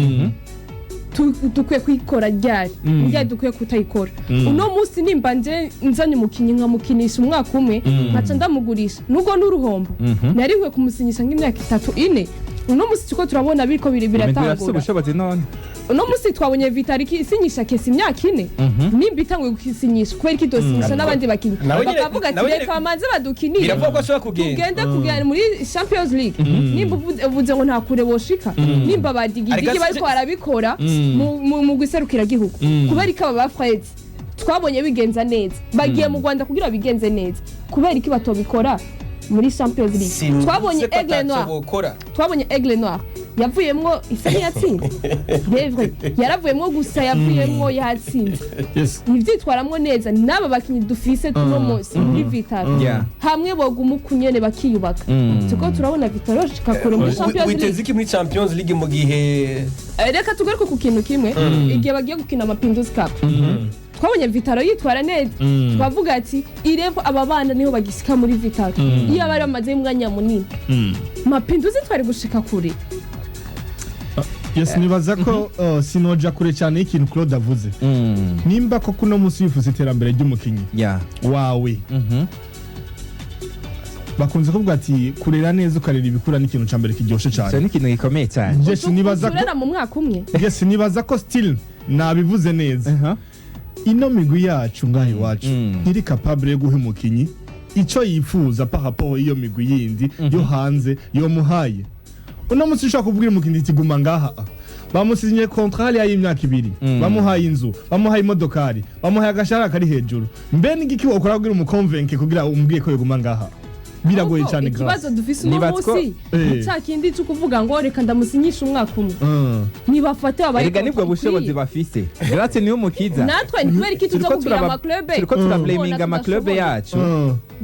Speaker 6: dukwiye kuyikora ryari, ryari dukwiye kutayikora. Uno munsi nimba nje nzanye umukinnyi nkamukinisha umwaka umwe, nkaca ndamugurisha, nubwo n'uruhombo, nari nkwiye kumusinyisha nk'imyaka 3, 4. Uno munsi turiko turabona biriko
Speaker 3: Imigwi irafise
Speaker 6: biratangura.
Speaker 3: ubushobozi none.
Speaker 6: Uno munsi twabonye Vital'O isinyisha Kesi imyaka 4. Nimba itanguye gusinyisha, kubera ko idosinyisha n'abandi bakinnyi,
Speaker 5: Nawe nyene-
Speaker 6: bakavuga ati
Speaker 5: nawe nyene-
Speaker 6: reka bamanze badukinire,
Speaker 5: Biravuga ko ashobora kugenda.
Speaker 6: Tugende kugenda muri Champions League. Nimba uvuze ngo nta kure boshika, nimba badigidigi
Speaker 5: Ariko
Speaker 6: bariko barabikora mu gihugu, kubera ko aba ba Fred twabonye bigenza neza bagiye mu Rwanda kugira bigenze neza, kubera iki batobikora muri Champions League?
Speaker 5: Sinzi
Speaker 6: Twabonye
Speaker 5: ko
Speaker 6: Aigle
Speaker 5: ataco
Speaker 6: Noir,
Speaker 5: bokora.
Speaker 6: twabonye Aigle Noir yavuyemwo isa ntiyatsinze Devre yaravuyemwo, gusa yavuyemwo yatsinze. Ntibyitwaramwo neza n'aba bakinnyi dufise tuno munsi muri Vital'O, hamwe boguma uku nyene bakiyubaka, tuko turabona Vital'O shika kure muri Champions
Speaker 5: Witeze
Speaker 6: League.
Speaker 5: iki muri Champions League mu gihe
Speaker 6: Reka tugaruke ku kintu kimwe. Igihe bagiye gukina Mapinduzi Cup, twabonye Vital'O yitwara neza, twavuga ati irevo aba bana niho bagisika muri Vital'O. Iyo bari bamaze umwanya munini Mapinduzi, twari gushika kure.
Speaker 4: Yes, nibaza ko sinoja kure cyane y'ikintu Claude avuze. Nimba koko uno munsi wifuza iterambere ry'umukinyi wawe, bakunze kuvuga ati kurera neza ukarera ibikura ni ikintu ca mbere kiryoshe
Speaker 3: Icyo
Speaker 4: cyane.
Speaker 3: ni ikintu gikomeye cyane.
Speaker 4: Yes, nibaza ko
Speaker 6: Turera mu mwaka umwe.
Speaker 4: Yes, nibaza ko still nabivuze neza. Ino migwi yacu ngaha iwacu ntiri capable yo guha umukinyi ico yifuza par rapport iyo migwi yindi yo hanze yomuhaye. Uno munsi ushobora kubwira umukinyi ati guma ngaha, bamusinye contrat hariya y'imyaka 2, bamuhaye inzu, bamuhaye imodokari, bamuhaye agashahara kari hejuru. Mbe n'igiki wokora kugira umuconvainque, kugira umubwiye ko yoguma ngaha? Biragoye
Speaker 6: Ahubwo
Speaker 4: cyane.
Speaker 6: ikibazo
Speaker 4: Grace
Speaker 6: dufise uno munsi, ca kindi cyo kuvuga ngo reka ndamusinyisha umwaka umwe, nibafate babaye
Speaker 3: Erega nibwo
Speaker 6: contrat
Speaker 3: bushobozi
Speaker 6: ikwiye.
Speaker 3: bafise. Grace niyo mukiza.
Speaker 6: Natwe ni kubera iki tuza
Speaker 3: Turiko
Speaker 6: kubwira amaclub
Speaker 3: turiko turablaminga amaclub
Speaker 6: tudashoboye?
Speaker 3: yacu.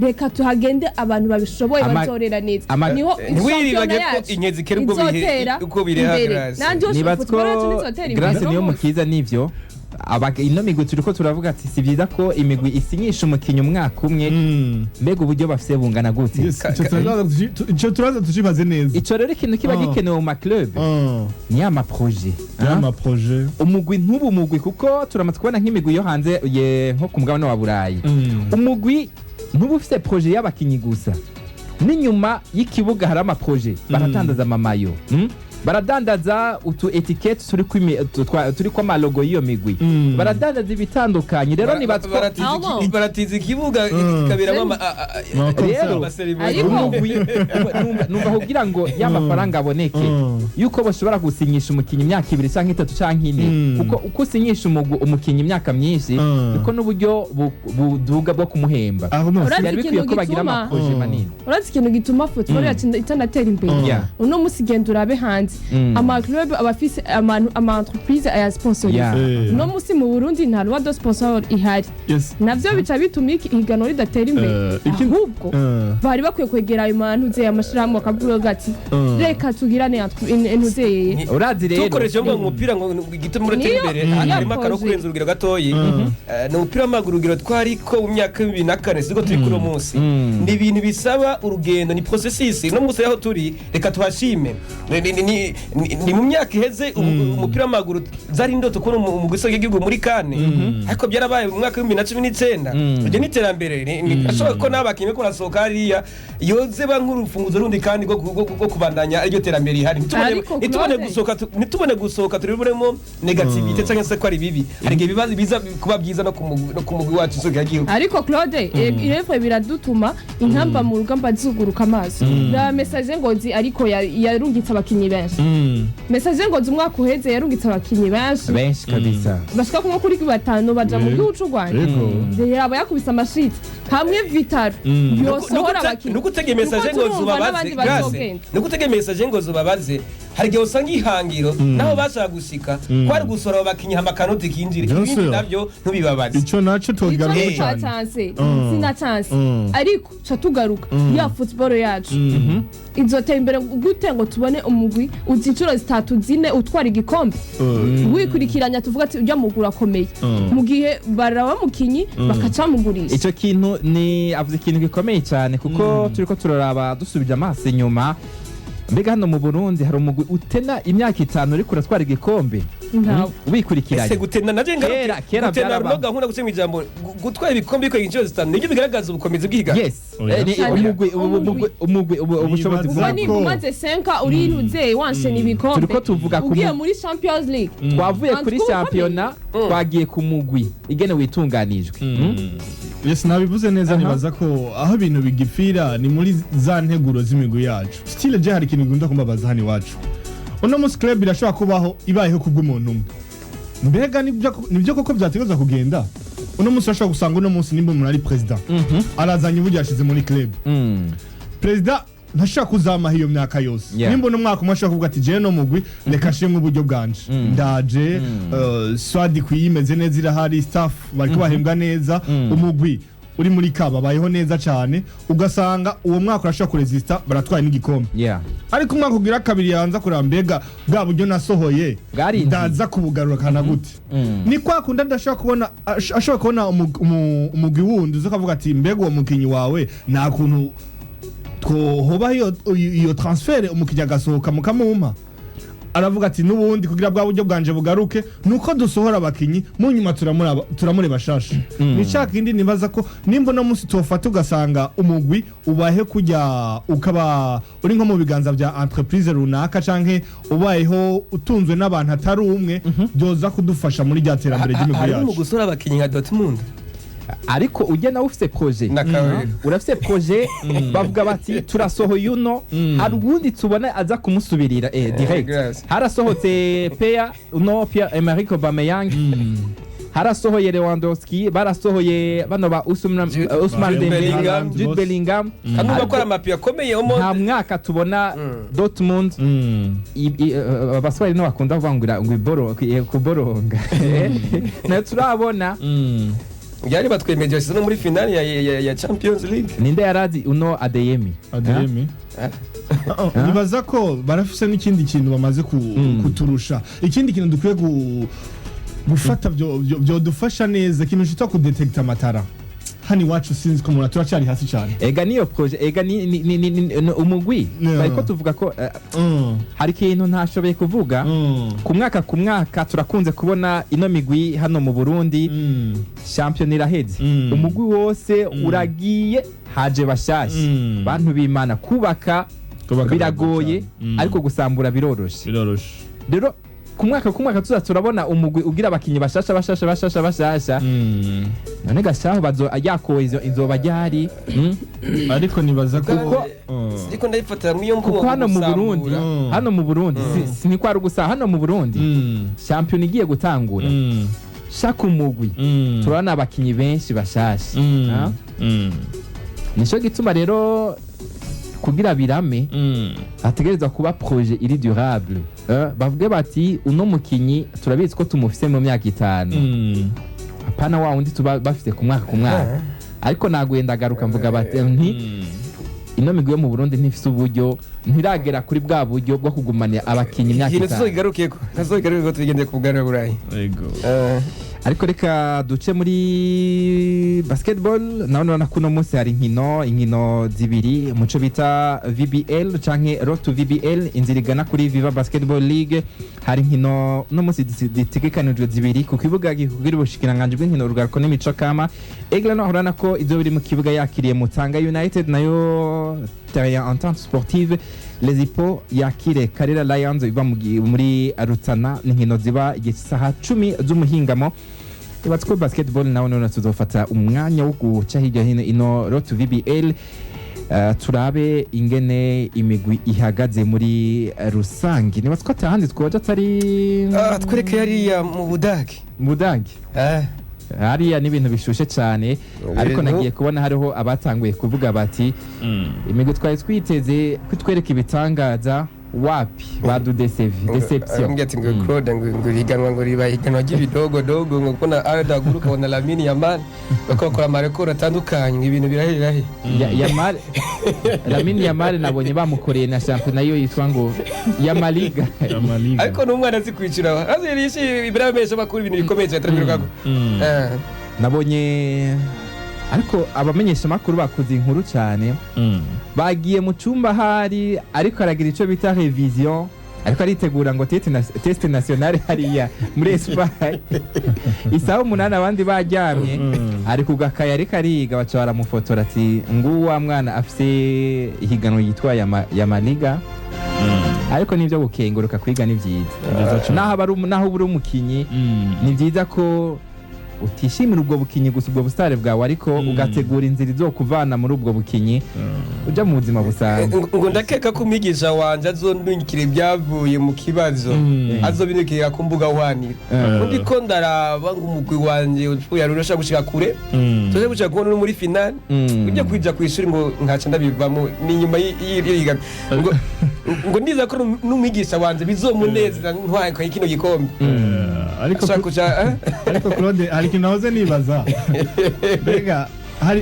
Speaker 6: Reka tuhagende abantu babishoboye bazorera neza, niho
Speaker 5: Ntiwiribage
Speaker 6: shampiyona
Speaker 5: ko
Speaker 6: yacu
Speaker 5: inkezi ikera ubwo
Speaker 6: izotera
Speaker 5: uko bireha,
Speaker 6: imbere.
Speaker 5: Grace.
Speaker 6: Nanjye
Speaker 3: Nibaza ko
Speaker 6: football yacu ntizotera imbere
Speaker 3: Grace
Speaker 6: uno
Speaker 3: niyo
Speaker 6: munsi.
Speaker 3: mukiza nivyo. Ino migwi turiko turavuga ati si byiza ko imigwi isinyisha umukinyi umwaka umwe. Mbega uburyo bafise bungana gute?
Speaker 4: Yes, ico turaza tucibaze neza.
Speaker 3: Ico rero ikintu kiba gikenewe mu maclub ni ya maprojet.
Speaker 4: Ya maprojet.
Speaker 3: Umugwi ntubu umugwi, kuko turamaze kubona nk'imigwi yo hanze nko ku mugabane wa Burayi, umugwi ntuba ufise projet y'abakinyi gusa, n'inyuma y'ikibuga hari amaprojet. Baradandaza amamayo, Baradandaza utu étiquette turiko amalogo y'iyo migwi, baradandaza ibitandukanye. Rero nibatwa
Speaker 5: Baratiza ikibuga kikaberamo
Speaker 3: Rero,
Speaker 5: amaserivisi.
Speaker 3: Umugwi numva kugira ngo ya mafaranga aboneke, yuko bashobora gusinyisha umukinyi imyaka 2 canke 3 canke 4, kuko uko usinyisha umukinyi imyaka myinshi, niko n'uburyo buduga bwo kumuhemba.
Speaker 4: Aho no
Speaker 6: Urazi
Speaker 3: Byari bikwiye
Speaker 6: ikintu
Speaker 3: ko bagira
Speaker 6: gituma
Speaker 3: amaprojet manini.
Speaker 6: Urazi ikintu gituma football yacu itanatera imbere?
Speaker 3: Yeah.
Speaker 6: Uno munsi genda urabe hanze. yose, ama club aba afise ama entreprise ayasponsoriza. Uno musi mu Burundi nta loi de sponsor ihari. Navyo bica bituma ihiganwa ridatera imbere. Ahubwo bari bakwiye kwegera ayo mantuze amashirahamwe, bakavuga ati: "Reka tugirane intuzeye."
Speaker 3: Urazi rero,
Speaker 5: Tukoresheje ngo umupira ngo igituma uratera imbere, harimo akaro
Speaker 6: projet.
Speaker 5: Kurenza urugero gatoyi. Ni umupira w'amaguru, urugero twari ko mu myaka 2004 siko turi kuri uwo munsi. Ni ibintu bisaba urugendo, ni processus. No munsi aho turi, reka tuhashime. Ni mu myaka iheze umupira w'amaguru zari indoto kubona umugwi w'igihugu muri CAN, ariko byarabaye mu mwaka wa 2019. Iryo ni iterambere. Ashobora ko n'abakinnyi ko barasohoka hariya yoze ba nk'urufunguzo rundi kandi rwo kubandanya iryo terambere rihari.
Speaker 6: Ariko
Speaker 5: Ntitubone
Speaker 6: Claude-
Speaker 5: gusohoka ntitubone gusohoka turibonemo négativité cyangwa se ko ari bibi. Hari igihe biba biza kuba byiza no ku mugwi wacu isoko y'igihugu.
Speaker 6: Ariko Claude, irevre biradutuma intamba mu rugamba zuguruka amaso. Na Messager Ngozi, ariko yarungitse abakinyi benshi. Messager Ngozi umwaka uheze yarungitse abakinyi benshi,
Speaker 3: benshi kabisa,
Speaker 6: bashika nko kuri batanu baja mu gihugu c'u Rwanda. Yaba yakubise amashiti hamwe Vital'O yosohora abakinyi.
Speaker 5: Nukutege Messager
Speaker 6: Nuko
Speaker 5: ngo
Speaker 6: turumva
Speaker 5: zubabaze
Speaker 6: n'abandi
Speaker 5: Grace,
Speaker 6: bazogenda.
Speaker 5: nukutege Messager ngo zubabaze. Hari igihe usanga ihangiro naho bashaka gushika kwari gusohora abo bakinyi hama akanoti kinjire.
Speaker 4: Bien
Speaker 5: Ibindi
Speaker 4: sûr.
Speaker 5: navyo ntubibabaze.
Speaker 4: Ico naco
Speaker 6: Ico
Speaker 4: tukigaruka
Speaker 6: ni
Speaker 4: cyane.
Speaker 6: cyanse sina chance, ariko ca tugaruka ya football yacu izotera imbere gute ngo tubone umugwi uzi inshuro zitatu zine utwara igikombe wikurikiranya, tuvuga ati ujya mugwi urakomeye, mu gihe baraba mukinyi bakacamugurisha?
Speaker 3: Icyo kintu ni avuze ikintu gikomeye cyane, kuko turiko turaraba dusubije amaso inyuma, mbega hano mu Burundi hari umugwi utena imyaka 5 uriko uratwara igikombe?
Speaker 6: Ntawe.
Speaker 3: Wikurikiranye.
Speaker 5: Ese gutena navyo ngaruke?
Speaker 3: Kera
Speaker 5: Gutena
Speaker 3: byaraba.
Speaker 5: runoga nkunda guca mu ijambo. Gutwara ibikombe bikwega inshuro zitanu nibyo bigaragaza ubukomezi bw'ihiganwa.
Speaker 3: Yes.
Speaker 4: Oya.
Speaker 3: Ni
Speaker 6: Cyane.
Speaker 3: umugwi
Speaker 6: Umugwi.
Speaker 3: ubushobozi
Speaker 4: Nibaza
Speaker 6: Ubwo
Speaker 3: bw'umugwi.
Speaker 6: nimba umaze 5 uri ntuze wanshena ibikombe,
Speaker 3: Turiko tuvuga ku
Speaker 6: ugiye muri Champions League.
Speaker 3: Twavuye
Speaker 6: Antuko
Speaker 3: kuri
Speaker 6: ukomeye.
Speaker 3: shampiyona, twagiye ku mugwi igene witunganijwe.
Speaker 4: Yes, nabivuze neza. Nibaza ko aho ibintu bigipfira ni muri za nteguro z'imigwi yacu. Style je hari ikintu gikunda kumbabaza hano iwacu. Uno munsi club irashobora kubaho ibayeho kubw'umuntu umwe. Mbega nibyo koko byategerezwa kugenda? Uno munsi urashobora gusanga uno munsi nimba umuntu ari president, arazanye uburyo yashize muri club, perezida ntashobora kuzamaha iyo myaka yose. Nimba uno mwaka umwe ashobora kuvuga ati: "Jewe no mugwi reka nshiremwo uburyo bwanje, ndaje, swadi ikwiye, imeze neza, irahari, staff bariko bahembwa neza, umugwi uri muri kaba bayeho neza cyane", ugasanga uwo mwaka urashobora kuresista, baratwaye n'igikombe. Ariko umwaka ugira kabiri yanza kureba: "Mbega bwa buryo nasohoye
Speaker 3: Bwarinjiye.
Speaker 4: ndaza kubugarura kana gute?" Ni kwa kundi adashobora kubona, ashobora kubona umugwi wundi uza ukavuga ati: "Mbega uwo mukinyi wawe nta kuntu twohoba iyo transfert, umukinyi agasohoka mukamumpa?" Aravuga ati: "N'ubundi kugira bwa buryo bwanje bugaruke nuko dusohora abakinyi, mu nyuma turamureba shasha." Ni cya kindi nibaza ko nimba uno munsi tofata ugasanga umugwi ubahe kujya ukaba uri nko mu biganza bya entreprise runaka canke ubayeho utunzwe n'abantu atari umwe, byoza kudufasha muri rya terambere ry'imigwi
Speaker 5: Harimo
Speaker 4: yacu.
Speaker 5: gusora abakinnyi nka Dortmund.
Speaker 3: Ariko ujya nawe ufise projet.
Speaker 5: N'akarorero.
Speaker 3: Urafise projet, bavuga bati: "Turasohoye uno, hari uwundi tubona aza kumusubirira direct."
Speaker 5: Grace.
Speaker 3: Harasohotse Peya, uno Pierre Emerick Aubameyang, harasohoye Lewandowski, barasohoye bano ba Ousmane Ousmane
Speaker 5: Jude
Speaker 3: Dembele,
Speaker 5: Bellingham.
Speaker 3: Jude Bellingham.
Speaker 5: Kandi urumva ko ari amapi akomeye.
Speaker 3: Nta mwaka tubona Dortmund abaswahili no bakunda kuvuga ngo ngo iboro kuboronga, nayo turabona.
Speaker 5: Byari batwemeje, bashyize no muri finale ya Champions League.
Speaker 3: Ninde yarazi uno Adeyemi?
Speaker 4: Adeyemi. Nibaza ko barafise n'ikindi kintu bamaze kuturusha, ikindi kintu dukwiye gufata byodufasha neza, ikintu citwa kudetekta amatara. Hano iwacu sinzi ko umuntu turacyari hasi cyane.
Speaker 3: Ega niyo projet, ega ni umugwi. Bariko tuvuga ko hari ikintu ntashoboye kuvuga. Ku mwaka ku mwaka turakunze kubona ino migwi hano mu Burundi, shampiyona iraheze, umugwi wose uragiye, haje bashasha. Bantu b'Imana, kubaka
Speaker 4: Kubaka
Speaker 3: biragoye,
Speaker 4: biragoye.
Speaker 3: Ariko gusambura biroroshe.
Speaker 4: Biroroshe.
Speaker 3: Rero ku mwaka ku mwaka tuza turabona umugwi ugira abakinyi bashasha bashasha bashasha bashasha. None gashaho bazo yakowe izo inzoba ryari?
Speaker 4: Ariko nibaza ko
Speaker 5: Ariko ndayifatira muri iyo mvugo.
Speaker 3: Kuko hano mu Burundi, hano mu Burundi si ni kwari gusa, hano mu Burundi shampiyona igiye gutangura, shaka umugwi, turabona abakinyi benshi bashasha. Ah? Nico gituma rero Kugira birame, hategerezwa kuba projet iri durable. Bavuge bati uno mukinyi turabizi ko tumufise mu myaka 5, apana wa wundi tuba bafite ku mwaka ku mwaka. Ariko naguye ndagaruka mvuga bati nti ino migwi yo mu Burundi ntifise uburyo, ntiragera kuri bwa buryo bwo kugumanira abakinyi imyaka
Speaker 5: Ikintu
Speaker 3: 5.
Speaker 5: Tuzokigarukeko tugendeye ku bugari burayi.
Speaker 4: Yego.
Speaker 3: Ariko reka duce muri basketball. Nawe urabona ko uno munsi hari inkino zibiri muco bita VBL canke Road to VBL, inzira igana kuri Viva Basketball League. Hari inkino uno munsi zitegekanijwe zibiri ku kibuga gikubwira ubushikiranganji bw'inkino, urubyiruko n'imico kama. Aigle Noir urabona ko izo biri mu kibuga yakiriye Mutanga United, nayo Terrain Entente Sportive Les Hippos yakire Karera Lions iva muri Rutana. Ni inkino ziba igihe cy'isaha 10 z'umuhingamo. Ibatse ko basketball nawe none tuzofata umwanya wo guca hirya hino ino Road to VBL, turabe ingene imigwi ihagaze muri rusange. Nibatse ko atahandi twoja atari
Speaker 5: Twereke hariya mu Budage.
Speaker 3: Mu Budage. Hariya ni ibintu bishushe cyane, ariko nagiye kubona hariho abatanguye kuvuga bati imigwi twari twiteze kutwereka ibitangaza wapi, badudesevi, deception.
Speaker 5: Arambwira ati ngo Claude, ngo higanwa, ngo riba higanwa ry'ibidogodogo, ngo kubona Arda Güler, ukabona Lamine Yamal bakora amarekoro atandukanye, ngo ibintu birahera he?
Speaker 3: Yamal, Lamine Yamal nabonye bamukoreye na shampiyona yo yitwa ngo Yamaliga.
Speaker 4: Amaliga.
Speaker 5: Ariko n'umwana azi kwicara azi yishimye imbere y'abamenyesha makuru, ibintu bikomeye cyane turabirukako.
Speaker 3: Nabonye ariko abamenyesha makuru bakoze inkuru cyane, bagiye mu cyumba hari ariko aragira icyo bita revision, ariko aritegura ngo test nationale hariya muri Espagne isaha 8, abandi baryamye, ari ku gakaye ariko ariga, baca baramufotora ati nguwa mwana afise ihiganwa yitwa Yamaliga. Ariko nibyo, gukenguruka kwiga ni byiza, naho uri umukinyi ni byiza ko utishimira ubwo bukinyi gusa, ubwo busitari bwawe, ariko ugategura inzira izokuvana muri ubwo bukinyi uja mu buzima busanzwe.
Speaker 5: Ngo ndakeka ko umwigisha wanje azondungikira ibyavuye mu kibazo, azobindukira ku mbuga hwaniro. Undi ko ndaraba ngo umugwi wanje upfuye arusha gushika kure, tuze gushika kubona uri muri finale, ujya kwija ku ishuri ngo nkaca ndabivamo ni nyuma y'ihiganwa, ngo ndiza ko n'umwigisha wanje bizomunezeza ntwaye kino gikombe.
Speaker 4: Ariko
Speaker 5: ashaka kuja
Speaker 4: ariko Claude, hari ikintu nahoze nibaza. Mbega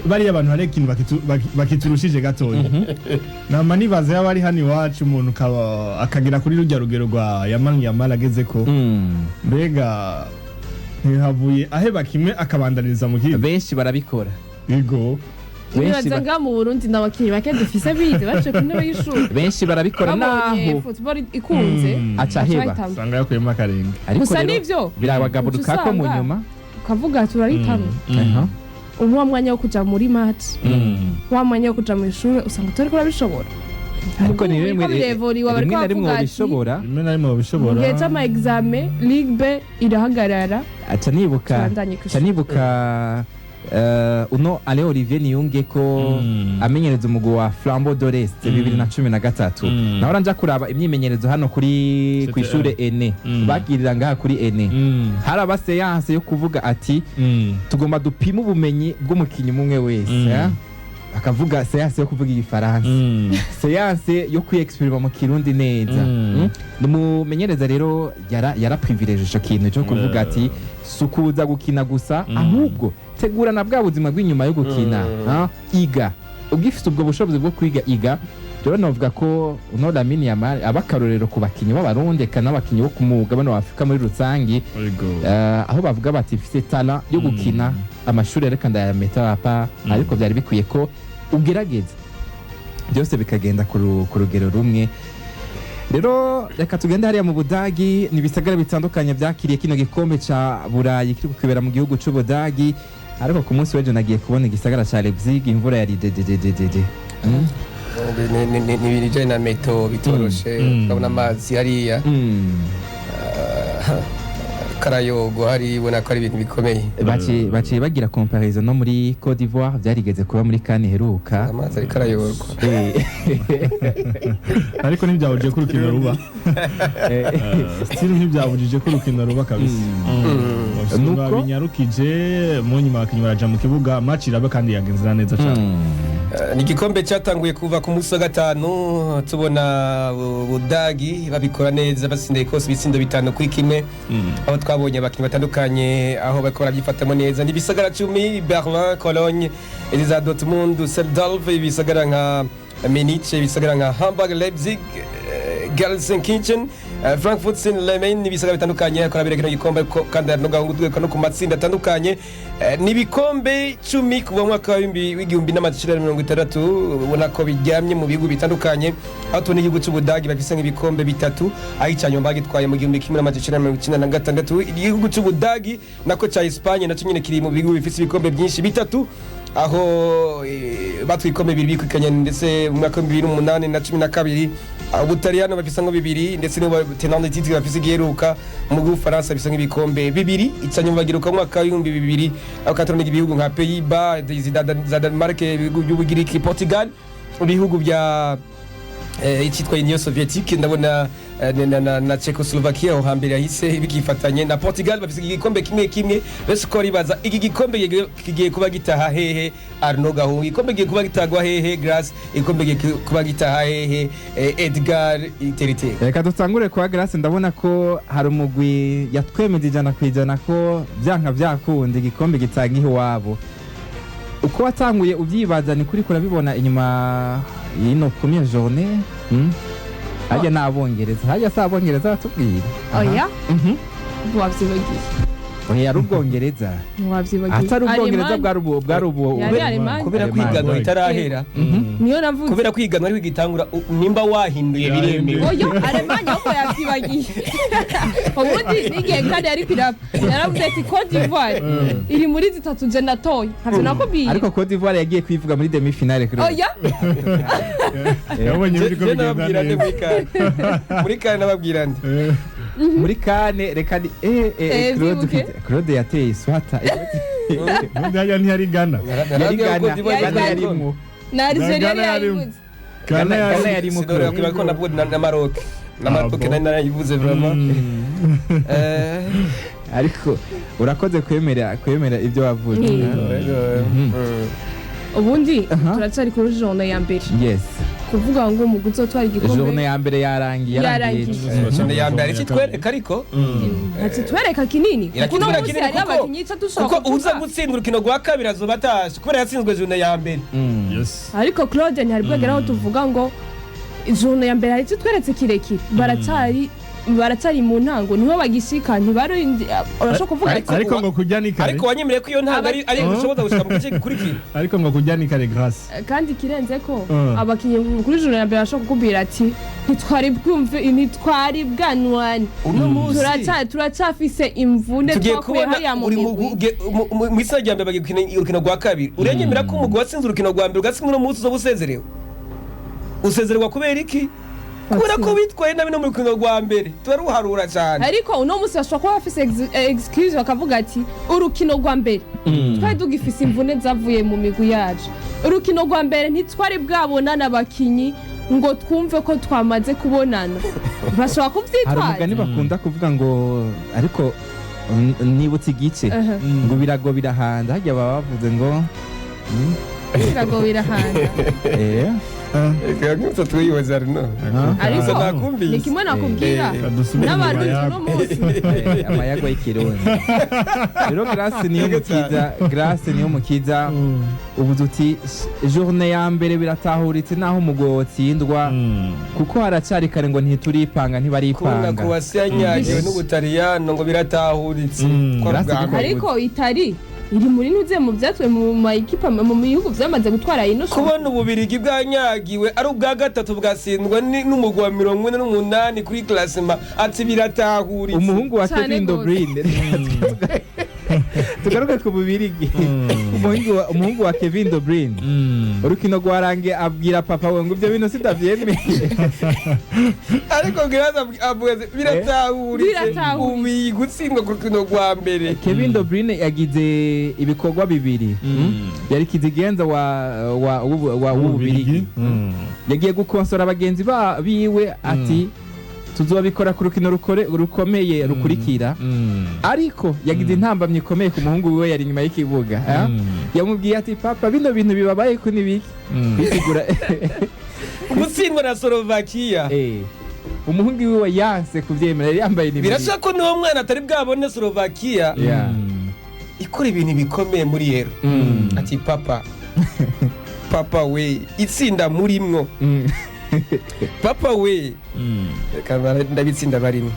Speaker 4: bariya bantu hari ikintu bakiturushije gatoya. Nama nibaza yaba ari hano iwacu umuntu akagera kuri rujya rugero rwa Yamal, Yamal ageze ko, mbega ntihavuye aheba kimwe akabandaniriza mu kindi?
Speaker 3: Benshi barabikora.
Speaker 4: Yego.
Speaker 3: Benshi
Speaker 6: Nibaza ngaha mu Burundi n'abakinyi bake dufise bize baciye ku ntebe y'ishuri.
Speaker 3: Benshi barabikora
Speaker 6: Babonye
Speaker 3: naho
Speaker 6: football ikunze,
Speaker 3: aca aheba.
Speaker 6: bahitamo.
Speaker 4: Usanga yakuyemo akarenge.
Speaker 3: Ariko
Speaker 6: Gusa
Speaker 3: rero
Speaker 6: nivyo
Speaker 3: birabagaburuka ko mu
Speaker 6: uca usanga
Speaker 3: nyuma
Speaker 6: ukavuga turahitamo ubu wa mwanya wo kuja muri match, wa mwanya wo kuja mu ishuri, usanga utariko urabishobora.
Speaker 3: Ariko ni
Speaker 6: Ubu
Speaker 3: rimwe
Speaker 6: biriko birevuriwa, bariko
Speaker 3: rimwe na rimwe
Speaker 6: bavuga ati,
Speaker 3: ubishobora.
Speaker 4: Rimwe na rimwe babishobora.
Speaker 6: Mu gihe c'ama examen, Ligue B irahagarara,
Speaker 3: Aca nibuka
Speaker 6: tubandanye
Speaker 3: aca
Speaker 6: kw'ishuri.
Speaker 3: nibuka uno Alain Olivier Niyunge ko amenyereza umugwi wa Flambeau de l'Est 2013, naho nja kuraba imyimenyerezo hano kuri
Speaker 4: CTR.
Speaker 3: kw'ishure ene, bagirira ngaha kuri ene, hari aba séance yo kuvuga ati tugomba dupime ubumenyi bw'umukinyi umwe wese, eh? Bakavuga séance yo kuvuga igifaransa, séance yo kwiyexprima mu kirundi neza. Numumenyereza rero yara privilege ico kintu cyo kuvuga ati sukuza gukina gusa, ahubwo tegura na bwa buzima bw'inyuma yo gukina, iga ugifite ubwo bushobozi bwo kwiga, iga. Rero novuga ko uno Lamine Yamal aba akarorero ku bakinyi b'Abarundi eka n'abakinyi bo ku mugabane wa Afurika muri rusangi, aho bavuga bati mfise talent yo gukina, amashuri reka ndayameta apa, ariko byari bikwiye ko ugerageza byose bikagenda ku rugero rumwe. Rero reka tugende hariya mu Budagi. Ni ibisagara bitandukanye byakiriye kino gikombe ca Burayi kiri kukibera mu gihugu c'Ubudagi. Ariko ku munsi w'ejo nagiye kubona igisagara ca Leipzig imvura yari dedededede.
Speaker 5: Ni ibintu bijyanye na météo bitoroshe. Urabona amazi hariya, karayogo hari, ubona ko ari ibintu bikomeye.
Speaker 3: Baciye bagira comparaison no muri Cote d'Ivoire byarigeze kuba muri CAN iheruka.
Speaker 5: Amazi ariko arayorwa.
Speaker 4: Ariko ntibyabujije ko urukino ruba. Still ntibyabujije ko urukino ruba kabisa.
Speaker 3: Nuko?
Speaker 4: Binyarukije mu nyuma abakinyi baraja mu kibuga, match iraba kandi yagenzera neza cyane.
Speaker 5: Ni igikombe cyatanguye kuva ku munsi wa gatanu, tubona Ubudagi babikora neza, batsinda Ecosse ibitsindo 5-1, aho twabonye abakinnyi batandukanye aho bariko barabyifatamo neza. Ni ibisagara 10: Berlin, Cologne, za Dortmund, Dusseldorf, ibisagara nka Munich, ibisagara nka Hamburg, Leipzig, Gelsenkirchen, Frankfurt Main, ibisagara bitandukanye ariko arabera kino gikombe kandi hari no gahungu duheruka no ku matsinda atandukanye. Ni ibikombe 10 kuva mu mwaka w'1960, ubona ko biryamye mu bihugu bitandukanye, aho tubona igihugu cy'Ubudagi bafise nk'ibikombe bitatu, aho icya nyuma bagitwaye mu 1996. Igihugu cy'Ubudagi nako cya Espagne nacyo nyine kiri mu bihugu bifise ibikombe byinshi, bitatu, aho batwaye ibikombe bibiri bikurikiranye, ndetse mu mwaka w'2008 na 12. Ubutaliyano bafise nko bibiri, ndetse nibo tenant de titre bafise igiheruka. Mu Bufaransa bafise nk'ibikombe bibiri, icya nyuma bagiruka mu mwaka w'2000, aho kandi turabona ibihugu nka Pays-Bas, za Denmark, ibihugu by'Ubugiriki, Portugal, ibihugu bya icyitwa Union Soviétique, ndabona na Czechoslovakia aho hambere yahise bikifatanye na Portugal, bafise igikombe kimwe kimwe. Bese ko ribaza iki gikombe kigiye kuba gitaha hehe? Arnaud Gahungu, igikombe kigiye kuba gitagwa hehe? Grace, igikombe kigiye kuba gitaha hehe? Edgar Iterite.
Speaker 3: Reka dutangure kwa Grace. Ndabona ko hari umugwi yatwemeza 100% ko byanka byakunda igikombe gitanga iwabo. Uko watanguye ubyibaza ni kuri kurabibona inyuma y'ino première journée? Hajya ni Abongereza, hajya si Abongereza batubwira?
Speaker 6: Oya, wavyibagiye.
Speaker 3: Oya, yari Ubwongereza.
Speaker 6: Wavyibagiye.
Speaker 3: Atari Ubwongereza, bwari ubu
Speaker 6: Yari Allemagne.
Speaker 5: Kubera kwiganwa ritarahera.
Speaker 6: Niyo navuze.
Speaker 5: Kubera kwiganwa ariko igitangura, nimba wahinduye biremewe.
Speaker 6: Oyo Alemanya ahubwo yavyibagiye. Ubundi n'igihe kandi yari kwirapa yaravuze ati Cote d'Ivoire iri muri zitatu je natoye, ntavyo nakubwiye.
Speaker 3: Ariko Cote d'Ivoire yagiye kwivuga muri demi finale kuri
Speaker 6: Oya.
Speaker 4: Yabonye biriko
Speaker 5: Je
Speaker 4: bigenda
Speaker 5: nababwira nde
Speaker 4: neza.
Speaker 5: muri kane? Muri kane nababwira nde?
Speaker 3: Muri kane reka ni Claude.
Speaker 6: Vyibuke.
Speaker 3: Claude yateye iswata.
Speaker 4: Ubundi hajya ntiyari Ghana.
Speaker 3: Yari
Speaker 5: Narababwiye ko
Speaker 3: Ghana.
Speaker 5: Cote d'Ivoire
Speaker 3: Ghana
Speaker 5: yari
Speaker 3: yarimwo.
Speaker 6: Na Algeria
Speaker 4: Ghana
Speaker 6: yari
Speaker 4: yarimo.
Speaker 6: yayivuze.
Speaker 4: Ghana
Speaker 3: Ghana
Speaker 4: yari
Speaker 3: yarimo.
Speaker 5: Sinora
Speaker 3: Claude.
Speaker 5: ko navuga na Maroc. Na Maroc
Speaker 4: Ah, bon.
Speaker 5: nari narayivuze vraiment.
Speaker 3: Ariko urakoze kwemera ibyo wavuze.
Speaker 6: Ubundi turacyari kuri journée ya mbere. Kuvuga ngo umugwi uzotwara igikombe,
Speaker 3: Journée ya mbere yarangiye, yarangiye.
Speaker 6: Yarangiye.
Speaker 5: Journée ya mbere ikitwereka ariko
Speaker 6: Ntitwereka kinini kuko uno
Speaker 5: Irakitwereka
Speaker 6: munsi
Speaker 5: kinini
Speaker 6: hariho abakinyi ico dushobora
Speaker 5: kuko uza
Speaker 6: kuvuga.
Speaker 5: gutsindwa urukino rwa kabiri azoba atashe kubera yatsinzwe journée ya mbere.
Speaker 6: Ariko Claude, ntihari bwagera aho tuvuga ngo journée ya mbere hari icyo tweretse kirekire. Baracyari mu ntango, niho bagishika, ntibarundi urashobora kuvuga ati
Speaker 4: Ariko ngo kurya ni kare.
Speaker 5: Ariko wanyemereye ko iyo ntango ari ushoboza gushika mu gice gikurikira.
Speaker 4: Ariko ngo kurya ni kare, Grace.
Speaker 6: Kandi ikirenze ko abakinyi kuri journée ya mbere bashobora kukubwira ati ntitwari bwumve, ntitwari bwanwane,
Speaker 5: Uno munsi
Speaker 6: turacyafise imvune
Speaker 5: tugiye
Speaker 6: twakuye
Speaker 5: kubona
Speaker 6: hariya mu
Speaker 5: uri mu
Speaker 6: migwi.
Speaker 5: Mu itsinda rya mbere bagiye gukina urukino rwa kabiri. Urenyemera ko umugwi watsinze urukino rwa mbere ugatsinda uno munsi uzoba usezerewe? Usezererwa kubera iki? Kubera ko witwaye nabi no mu rukino rwa mbere, turaruharura cyane.
Speaker 6: Ariko uno munsi bashobora kuba bafise excuse, bakavuga ati urukino rwa mbere twari tugifise imvune zavuye mu migwi yacu, urukino rwa mbere ntitwari bwabonana abakinyi ngo twumve ko twamaze kubonana. Bashobora
Speaker 3: Hari
Speaker 6: kuvyitwaza.
Speaker 3: umugani bakunda kuvuga ngo, ariko nibutse igice, ngo birago birahanda. Hajya baba bavuze ngo
Speaker 6: Birago birahanda.
Speaker 5: Reka nk'utwo twibaza no
Speaker 6: Ariko
Speaker 5: Gusa nakumvise.
Speaker 6: ni kimwe nakubwira
Speaker 4: Dusubire mu
Speaker 6: n'Abarundi
Speaker 4: mayago.
Speaker 6: uno munsi.
Speaker 3: Amayago y'ikirundi rero. Grace niyo mukiza, Grace niyo mukiza. Ubu tuti journée ya mbere biratahuritse naho umugwi wotsindwa, kuko haracyari kare ngo ntituripanga,
Speaker 5: Kubona
Speaker 3: ntibaripanga.
Speaker 5: Kuwasi yanyagiwe n'Ubutaliyano ngo biratahuritse ko ari
Speaker 3: Grace
Speaker 5: ubwa
Speaker 3: niko
Speaker 5: mbere.
Speaker 6: Ariko itari iri muri nuze mu byatuwe mu mayikipa mu bihugu byamaze gutwara ino
Speaker 5: Kubona Ububirigi bwanyagiwe ari ubwa gatatu, bwatsindwa n'umugwi wa 48 kuri classement, ati biratahuritse.
Speaker 3: Umuhungu wa
Speaker 6: Cyane
Speaker 3: Kevin De
Speaker 6: gose.
Speaker 3: Bruyne. Tugaruke ku Bubirigi. Umuhungu wa Kevin De Bruyne, urukino rwarangiye abwira papa we ngo ibyo bintu sitavyemeye.
Speaker 5: Ariko Grace avuga ati, biratahuritse.
Speaker 6: Biratahuritse.
Speaker 5: Ububirigi gutsindwa ku rukino rwa mbere.
Speaker 3: Kevin De Bruyne yagize ibikorwa bibiri. Yari kizigenza wa w'Ububirigi, yagiye gukonsora bagenzi biwe ati Tuzobikora ku rukino rukomeye rukurikira. Ariko yagize intambamyi ikomeye ku muhungu wiwe yari inyuma y'ikibuga, eh? Yamubwiye ati: "Papa, bino bintu bibabaye ko nibiki kwisigura?"
Speaker 5: Gutsindwa na Slovakia.
Speaker 3: Umuhungu wiwe yanse kuvyemera, yari yambaye nimero.
Speaker 5: Birashoboka ko n'uwo mwana atari bwabone Slovakia ikora ibintu bikomeye muri Euro. Ati: "Papa, papa we, itsinda murimwo, papa we, reka ndabitsinda barimo."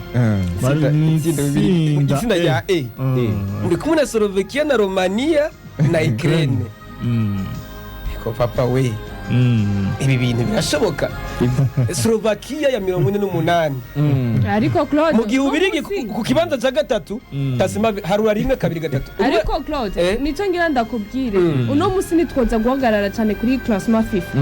Speaker 4: Bari mu
Speaker 5: Itsinda bibiri.
Speaker 4: itsinda
Speaker 5: Itsinda rya E. Ndi kumwe na Slovakia na Romania na Ukraine. Ko papa we, ibi bintu birashoboka? Slovakia ya 48.
Speaker 6: Ariko Claude,
Speaker 5: Mu gihe Ubirigi
Speaker 6: uno munsi-
Speaker 5: ku kibanza cya gatatu, tasima harura rimwe, kabiri, gatatu.
Speaker 6: Ariko Claude, nicyo ngira ndakubwire: uno munsi nitwoza guhagarara cyane kuri classement FIFA.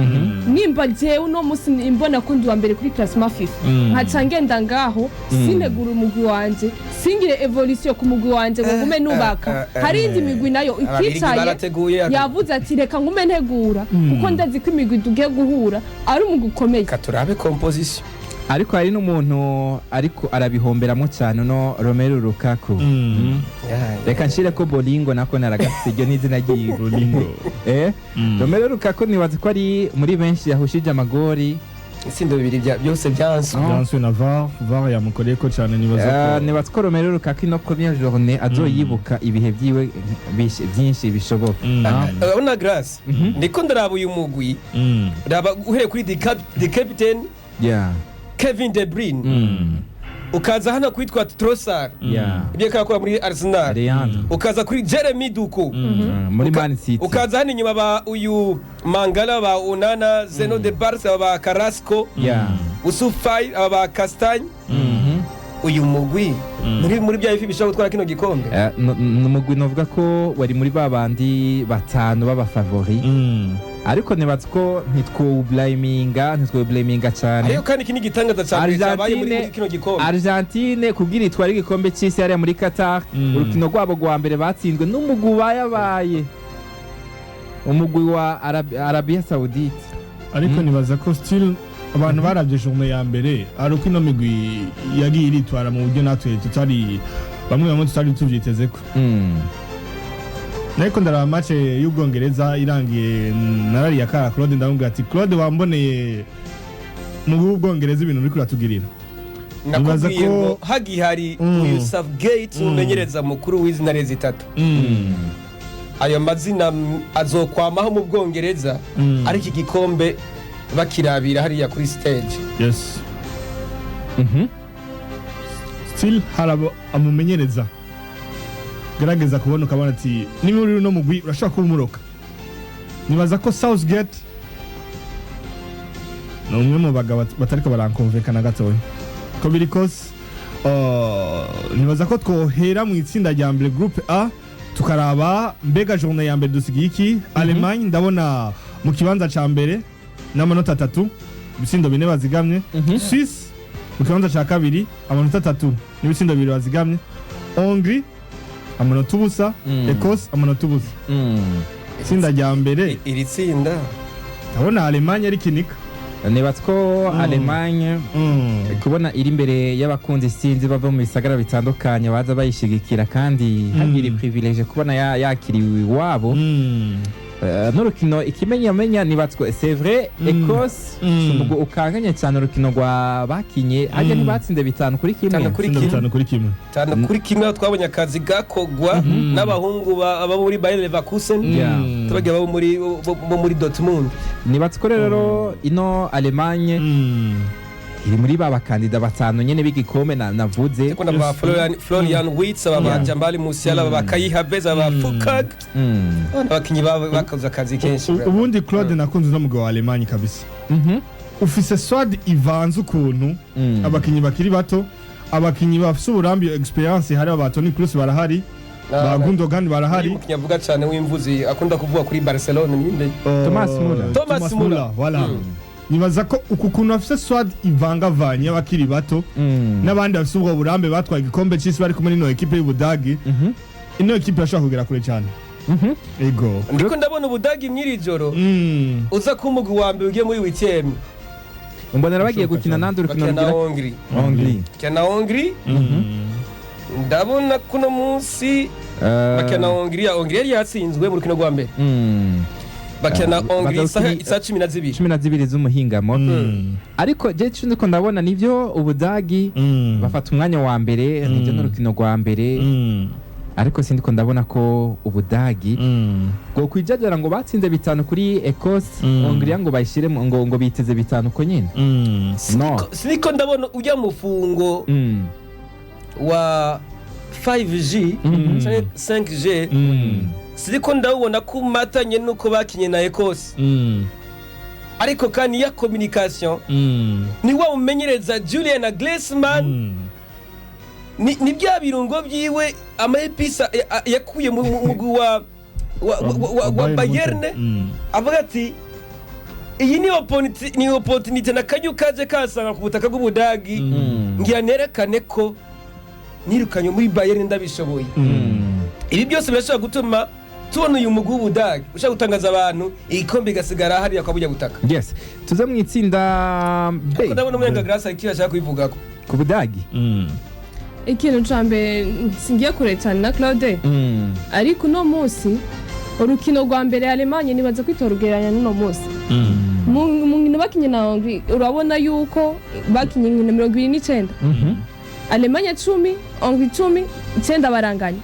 Speaker 6: Nimba jewe uno munsi mbona ko ndi uwa mbere kuri classement FIFA, nkaca ngenda ngaho sintegura umugwi wanje, singire évolution ku mugwi wanje ngo ngume nubaka, hari indi migwi nayo
Speaker 5: Ababirigi
Speaker 6: ikicaye
Speaker 5: barateguye.
Speaker 6: yavuze ati: "Reka ngume ntegura, kuko ndazi ko imigwi tugiye guhura ari umugwi ukomeye."
Speaker 5: Reka turabe composition.
Speaker 3: Ariko hari n'umuntu ariko arabihomberamo cyane, uno Romelu Lukaku. Reka nshire ko Bolingo nako naragafise, iryo n'izina ryiwe.
Speaker 4: Bolingo.
Speaker 3: Romelu Lukaku nibaza ko ari muri benshi yahushije amagori.
Speaker 5: Itsinda bibiri byose byanse.
Speaker 4: Byanswe na VAR, VAR yamukoreye ko cyane, nibaza ko
Speaker 3: Nibaza ko Romelu Lukaku ino première journée azoyibuka ibihe byiwe byinshi bishoboka.
Speaker 5: Urabona Grace, ndiko ndaraba uyu mugwi, raba uhereye kuri the captain Kevin De Bruyne, ukaza hano kwitwa Trossard, ibyo yakora muri Arsenal,
Speaker 3: Leandro.
Speaker 5: ukaza kuri Jeremy Doku
Speaker 3: Muri Man City.
Speaker 5: Ukaza hano inyuma ba uyu Mangala, ba Onana, Zeno de Barca, ba Carrasco, Usufai, aba ba Castagne. Uyu mugwi muri bya bifi bishobora gutwara kino gikombe.
Speaker 3: Ni umugwi novuga ko wari muri ba bandi batanu b'abafavori, ariko nibaza ko ntitwowublaminga cyane.
Speaker 5: Ariko kandi iki ni igitangaza cya mbere cyabaye muri kino gikombe.
Speaker 3: Argentine kugira itware igikombe cy'isi hariya muri Qatar, urukino rwabo rwa mbere batsinzwe n'umugwi wayabaye umugwi wa Arabia Saoudite.
Speaker 4: Ariko nibaza ko still abantu barabye journée ya mbere, ari uko ino migwi yagiye iritwara mu buryo natwe tutari bamwe bamwe tutari tuvyiteze ko. Ariko ndaraba match y'Ubwongereza irangiye, narariye akara Claude, ndamubwira ati: "Claude, wamboneye mu w'Ubwongereza ibintu uriko uratugirira." Nibaza
Speaker 5: Nakubwiye
Speaker 4: ko-
Speaker 5: ngo hagihari uyu Southgate, umumenyereza mukuru w'izina zitatu, ayo mazina azokwamaho mu Bwongereza, ariko igikombe bakirabira hariya kuri stage.
Speaker 4: Yes. Still hari amumenyereza gerageza kubona ukabona ati niba uri uno mugwi urashobora kuba umuroka. Nibaza ko Southgate ni umwe mu bagabo batariko barankumvikana gatoya ko biri kose. Nibaza ko twohera mu itsinda rya mbere, groupe A, tukaraba mbega journée ya mbere dusigiye iki. Allemagne ndabona mu kibanza ca mbere n'amanota 3, ibitsindo 4 bazigamye. Suisse mu kibanza ca kabiri, amanota 3 n'ibitsindo 2 bazigamye. Hongrie amanota 0, Ecosse amanota 0. Itsinda rya mbere,
Speaker 5: Iri tsinda,
Speaker 4: ndabona Allemagne ari kinika.
Speaker 3: Nibaza ko Allemagne kubona iri imbere y'abakunzi sinzi bava mu bisagara bitandukanye baza bayishigikira, kandi hagira privilège kubona yakiriwe iwabo. N'urukino ikimenyamenya nibatswe, c'est vrai, Ecosse si umugwi ukanganye cyane. Urukino rwa bakinye hajya ntibatsinze 5-1?
Speaker 5: 5 kuri
Speaker 4: Itsinda
Speaker 5: 1.
Speaker 4: 5-1.
Speaker 5: 5-1, aho twabonye akazi gakogwa n'abahungu abo muri Bayer Leverkusen, tubagira bo muri Dortmund.
Speaker 3: Nibatse ko rero ino Allemagne iri muri ba bakandida batanu nyene b'igikombe navuze.
Speaker 5: Ndiko ba Florian Wirtz, aba ba Jamal Musiala, aba ba Kai Havertz, aba ba Füllkrug, abakinyi bakoze akazi kenshi.
Speaker 4: Ubundi Claude, nakunze uno mugabo wa Allemagne kabisa. Ufise squad ivanze ukuntu, abakinyi bakiri bato, abakinyi bafise uburambe, expérience, hari aba Toni Kroos barahari, ba Gundogan barahari.
Speaker 5: Umukinyi avuga cyane w'imvuzi akunda kuvuga kuri Barcelona ninde?
Speaker 3: Thomas Müller.
Speaker 5: Thomas Müller.
Speaker 4: Voilà. Nibaza ko uku kuntu bafise squad ivangavanye y'abakiri bato n'abandi bafise ubwo burambe, batwaye igikombe c'isi bari kumwe n'ino ekipe y'Ubudagi, ino ekipe irashobora kugera kure cyane. Ego.
Speaker 5: Ndiko ndabona Ubudagi mw'iri joro uza kuba umugwi wa mbere ugiye muri huitième.
Speaker 3: Mbonera bagiye gukina nandi urukino
Speaker 5: Bakina na
Speaker 3: rugira
Speaker 5: Hongrie.
Speaker 3: Hongrie.
Speaker 5: Bakina na Hongrie. Ndabona kuno munsi bakina na Hongrie. Hongrie yari yatsinzwe mu rukino rwa mbere. Bakina na Hongrie isaha 12.
Speaker 3: 12 z'umuhingamo. Ariko je cyo ndiko ndabona nivyo Ubudagi bafata umwanya wa mbere, nivyo n'urukino rwa mbere. Ariko sindiko ndabona ko Ubudagi ngo kwijajara ngo batsinze 5 kuri Ecosse, Hongrie ngo bayishire ngo biteze 5 ko nyine. No.
Speaker 5: Siniko ndabona ujya mufungo wa 5G 5G. Siniko ndabona ko umatanye nuko bakinye na Ecosse. Ariko kandi ya communication ni wa umenyereza Julian Nagelsmann, ni bya birungo byiwe amaepisa yakuye mu mugwi wa Bayern, avuga ati iyi ni opportunity na kanyu kaje kasanga ku butaka bw'Ubudagi, ngira nerekane ko nirukanye muri Bayern ndabishoboye. Ibi byose birashobora gutuma tubona uyu mugwi w'Ubudagi ushaka gutangaza abantu, igikombe igasigara hariya kwa burya butaka.
Speaker 3: Yes, tuze mu itsinda B.
Speaker 5: Ndabona Umenga Grace ariko ashaka kubivugako
Speaker 3: ku Budagi.
Speaker 6: Ikintu ca mbere, singiye kure cyane na Claude, ariko uno munsi urukino rwa mbere Alemanye nibaza kwitorugeranya n'uno munsi mu nkino bakinye na Hongrie. Urabona yuko bakinye inkino 29, Alemanye 10, Hongrie 19, baranganya.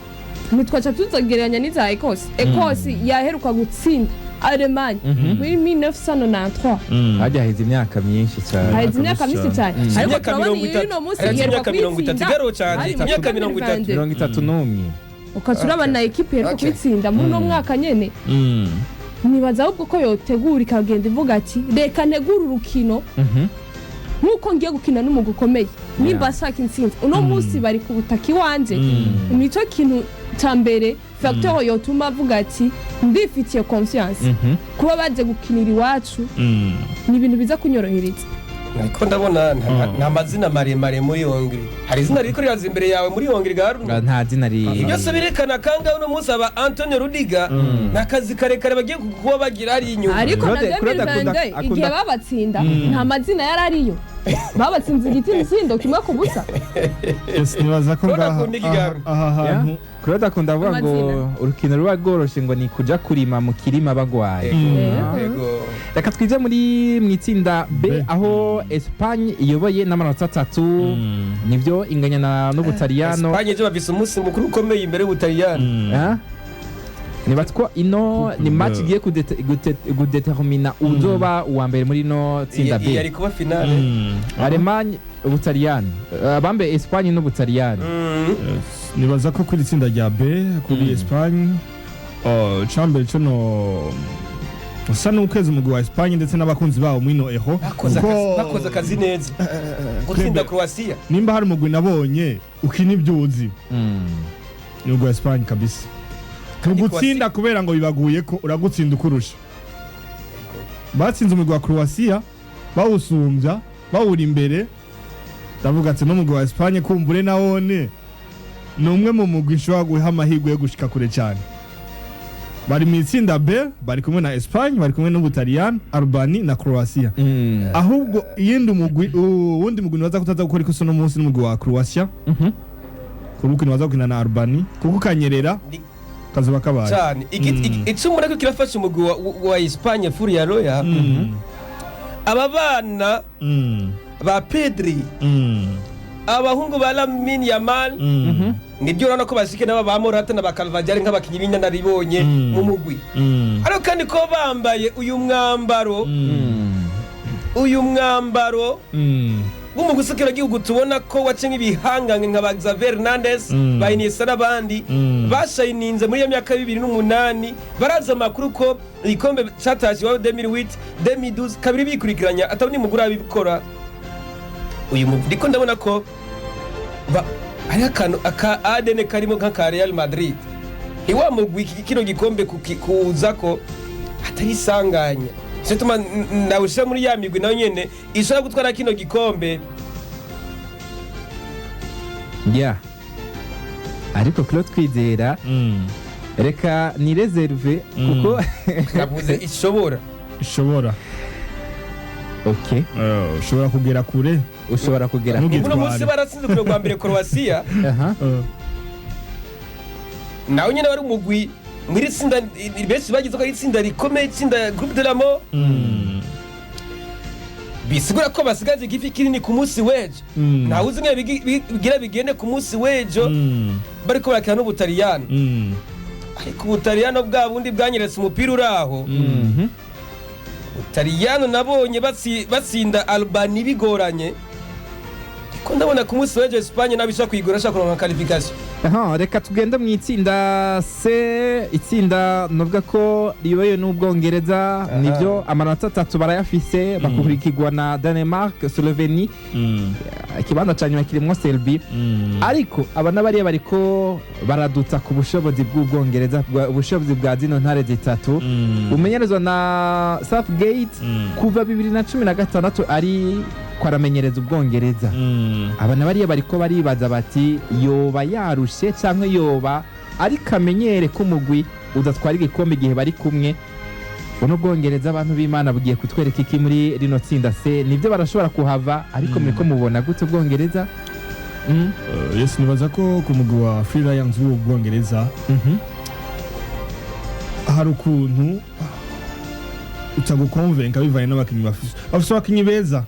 Speaker 6: Ntitwaca tuzogereranya n'iza Ecosse. Ecosse yaheruka gutsinda Alemanye muri 1993.
Speaker 3: Hajya haheze imyaka myinshi cyane.
Speaker 6: Haheze imyaka myinshi cyane, ariko turabona iyi uno munsi iheruka
Speaker 5: kuyitsinda imyaka 30.
Speaker 3: 31.
Speaker 6: Ukaca urabona ekipe iheruka kuyitsinda muri uno mwaka nyene. Nibaza ahubwo ko yotegura ikagenda ivuga ati reka ntegure urukino nk'uko ngiye gukina n'umugwi ukomeye, nimba ashaka intsinzi. Uno munsi bari ku butaka iwanje, nicyo kintu cya mbere facteur yotuma avuga ati ndifitiye confiance, kuba baje gukinira iwacu ni ibintu biza kunyorohereza.
Speaker 5: Ariko ndabona nta mazina maremare muri Hongrie. Hari izina ririko riraza imbere yawe muri Hongrie Garuna?
Speaker 3: Nta zina
Speaker 5: ri. Byose birekana kanga uno munsi aba Antonio Rudiger nakazi karekare bagiye kuba bagira ari inyuma.
Speaker 6: Ariko na 2022 igihe babatsinda nta mazina yari ariyo, babatsinze igitsinda 1-0.
Speaker 4: Yes, nibaza ko ngaha aha hantu
Speaker 3: Claude akunda avuga ngo urukino ruba rworoshe ngo ni kuja kurima mu kirima bagwaye. Reka twije muri mu itsinda B aho Espagne iyoboye n'amanota 3, nivyo inganya n'Ubutaliyano.
Speaker 5: Espagne ejo bafise umunsi mukuru ukomeye imbere y'Ubutaliyano.
Speaker 3: Nibatwa ino ni match igiye kudetermina uzoba uwa mbere muri ino tsinda B.
Speaker 5: Yari kuba finale.
Speaker 3: Allemagne, Ubutaliyano, abambe Espagne n'Ubutaliyano.
Speaker 4: Nibaza ko kuri itsinda rya B kuri Espagne cambere cyo no usa n'ukwezi umugwi wa Espagne ndetse n'abakunzi bawo mwino eho
Speaker 5: bakoze akazi neza gutsinda Croatia.
Speaker 4: Nimba hari umugwi nabonye ukina ibyuzi ni umugwi wa Espagne kabisa. Ntugutsinda kubera ngo bibaguye ko uragutsinda ukurusha. Batsinze umugwi wa Croatia bawusumbya bawuri imbere, ndavuga ati n'umugwi wa Espagne kumbure nawone ni umwe mu mugwi nshobora guha amahirwe yo gushika kure cyane. Bari mu itsinda B, bari kumwe na Espagne, bari kumwe n'Ubutaliyano, Albania na Croatia. Ahubwo iyindi mugwi uwundi mugwi nibaza kutaza gukora ikosa no munsi n'umugwi wa Croatia. Kuko nibaza gukina na Albania kuko kanyerera kazuba kabaye
Speaker 5: cyane. Icumu nako kirafasha umugwi wa Espagne Furia Roya. Aba bana ba Pedri, abahungu ba Lamine Yamal, nibyo urabona ko bashike n'aba ba Morata na ba Carvajal nk'abakinyi b'inyanaribonye mu mugwi. Ariko kandi ko bambaye uyu mwambaro, uyu mwambaro w'umugwi gihugu tubona ko wace nk'ibihangange nka ba Xavier Hernandez, ba Iniesta n'abandi bashayininze muri iyo myaka 2008. Baraza amakuru ko igikombe catashe iwabo 2008, 2012 kabiri bikurikiranya atabona umugwi urabikora. Uyu mugwi ndiko ndabona ko hariho akantu aka ADN karimo nk'aka Real Madrid. Iwa mugwi kino gikombe kuza ko atari isanganya, cyo tuma nawushira muri ya migwi nayo nyene ishobora gutwara kino gikombe.
Speaker 3: Yeah. Ariko Claude Kwizera reka ni reserve kuko
Speaker 5: navuze ishobora
Speaker 4: ishobora.
Speaker 3: Okay.
Speaker 4: Ushobora kugera kure.
Speaker 3: Ushobora kugera
Speaker 4: Ntugitware.
Speaker 5: Uno munsi baratsinze urukino rwa mbere Croatia. Nawe nyine wari umugwi muri tsinda benshi bagize ko ari itsinda rikomeye, itsinda groupe de la mort. Bisigura ko basigaje igifi kinini ku munsi w'ejo. Ntawe uzi ingene bigira bigende ku munsi w'ejo bariko barakina n'Ubutaliyano. Ariko Ubutaliyano bwa bundi bwanyeretse umupira uri aho. Ubutaliyano nabonye batsinda Albania bigoranye, ariko ndabona ku munsi w'ejo Espagne nabi ishaka kuyigora, ishaka kuronka qualification.
Speaker 3: Aha, reka tugende mu itsinda C, itsinda novuga ko riyobowe n'Ubwongereza. Nibyo, amanota 3 barayafise, bakurikirwa na Denmark, Slovenie, ikibanza ca nyuma kirimwo Serbie. Ariko aba n'abariya bariko baraduta ku bushobozi bw'Ubwongereza, ubushobozi bwa zino ntare zitatu umenyerezwa na Southgate kuva 2016 ari kwaramenyereza Ubwongereza. Aba n'abariya bariko baribaza bati yoba yarushe cyangwa yoba ariko amenyere ko umugwi udatwara igikombe igihe bari kumwe. Buno Bwongereza, abantu b'Imana, bugiye kutwereka iki muri rino tsinda se? Nibyo, barashobora kuhava, ariko muriko mubona gute Ubwongereza?
Speaker 4: Yes, nibaza ko ku mugwi wa Free Lions w'Ubwongereza hari ukuntu utagukonvenka bivanye n'abakinyi bafise. Bafise abakinyi beza.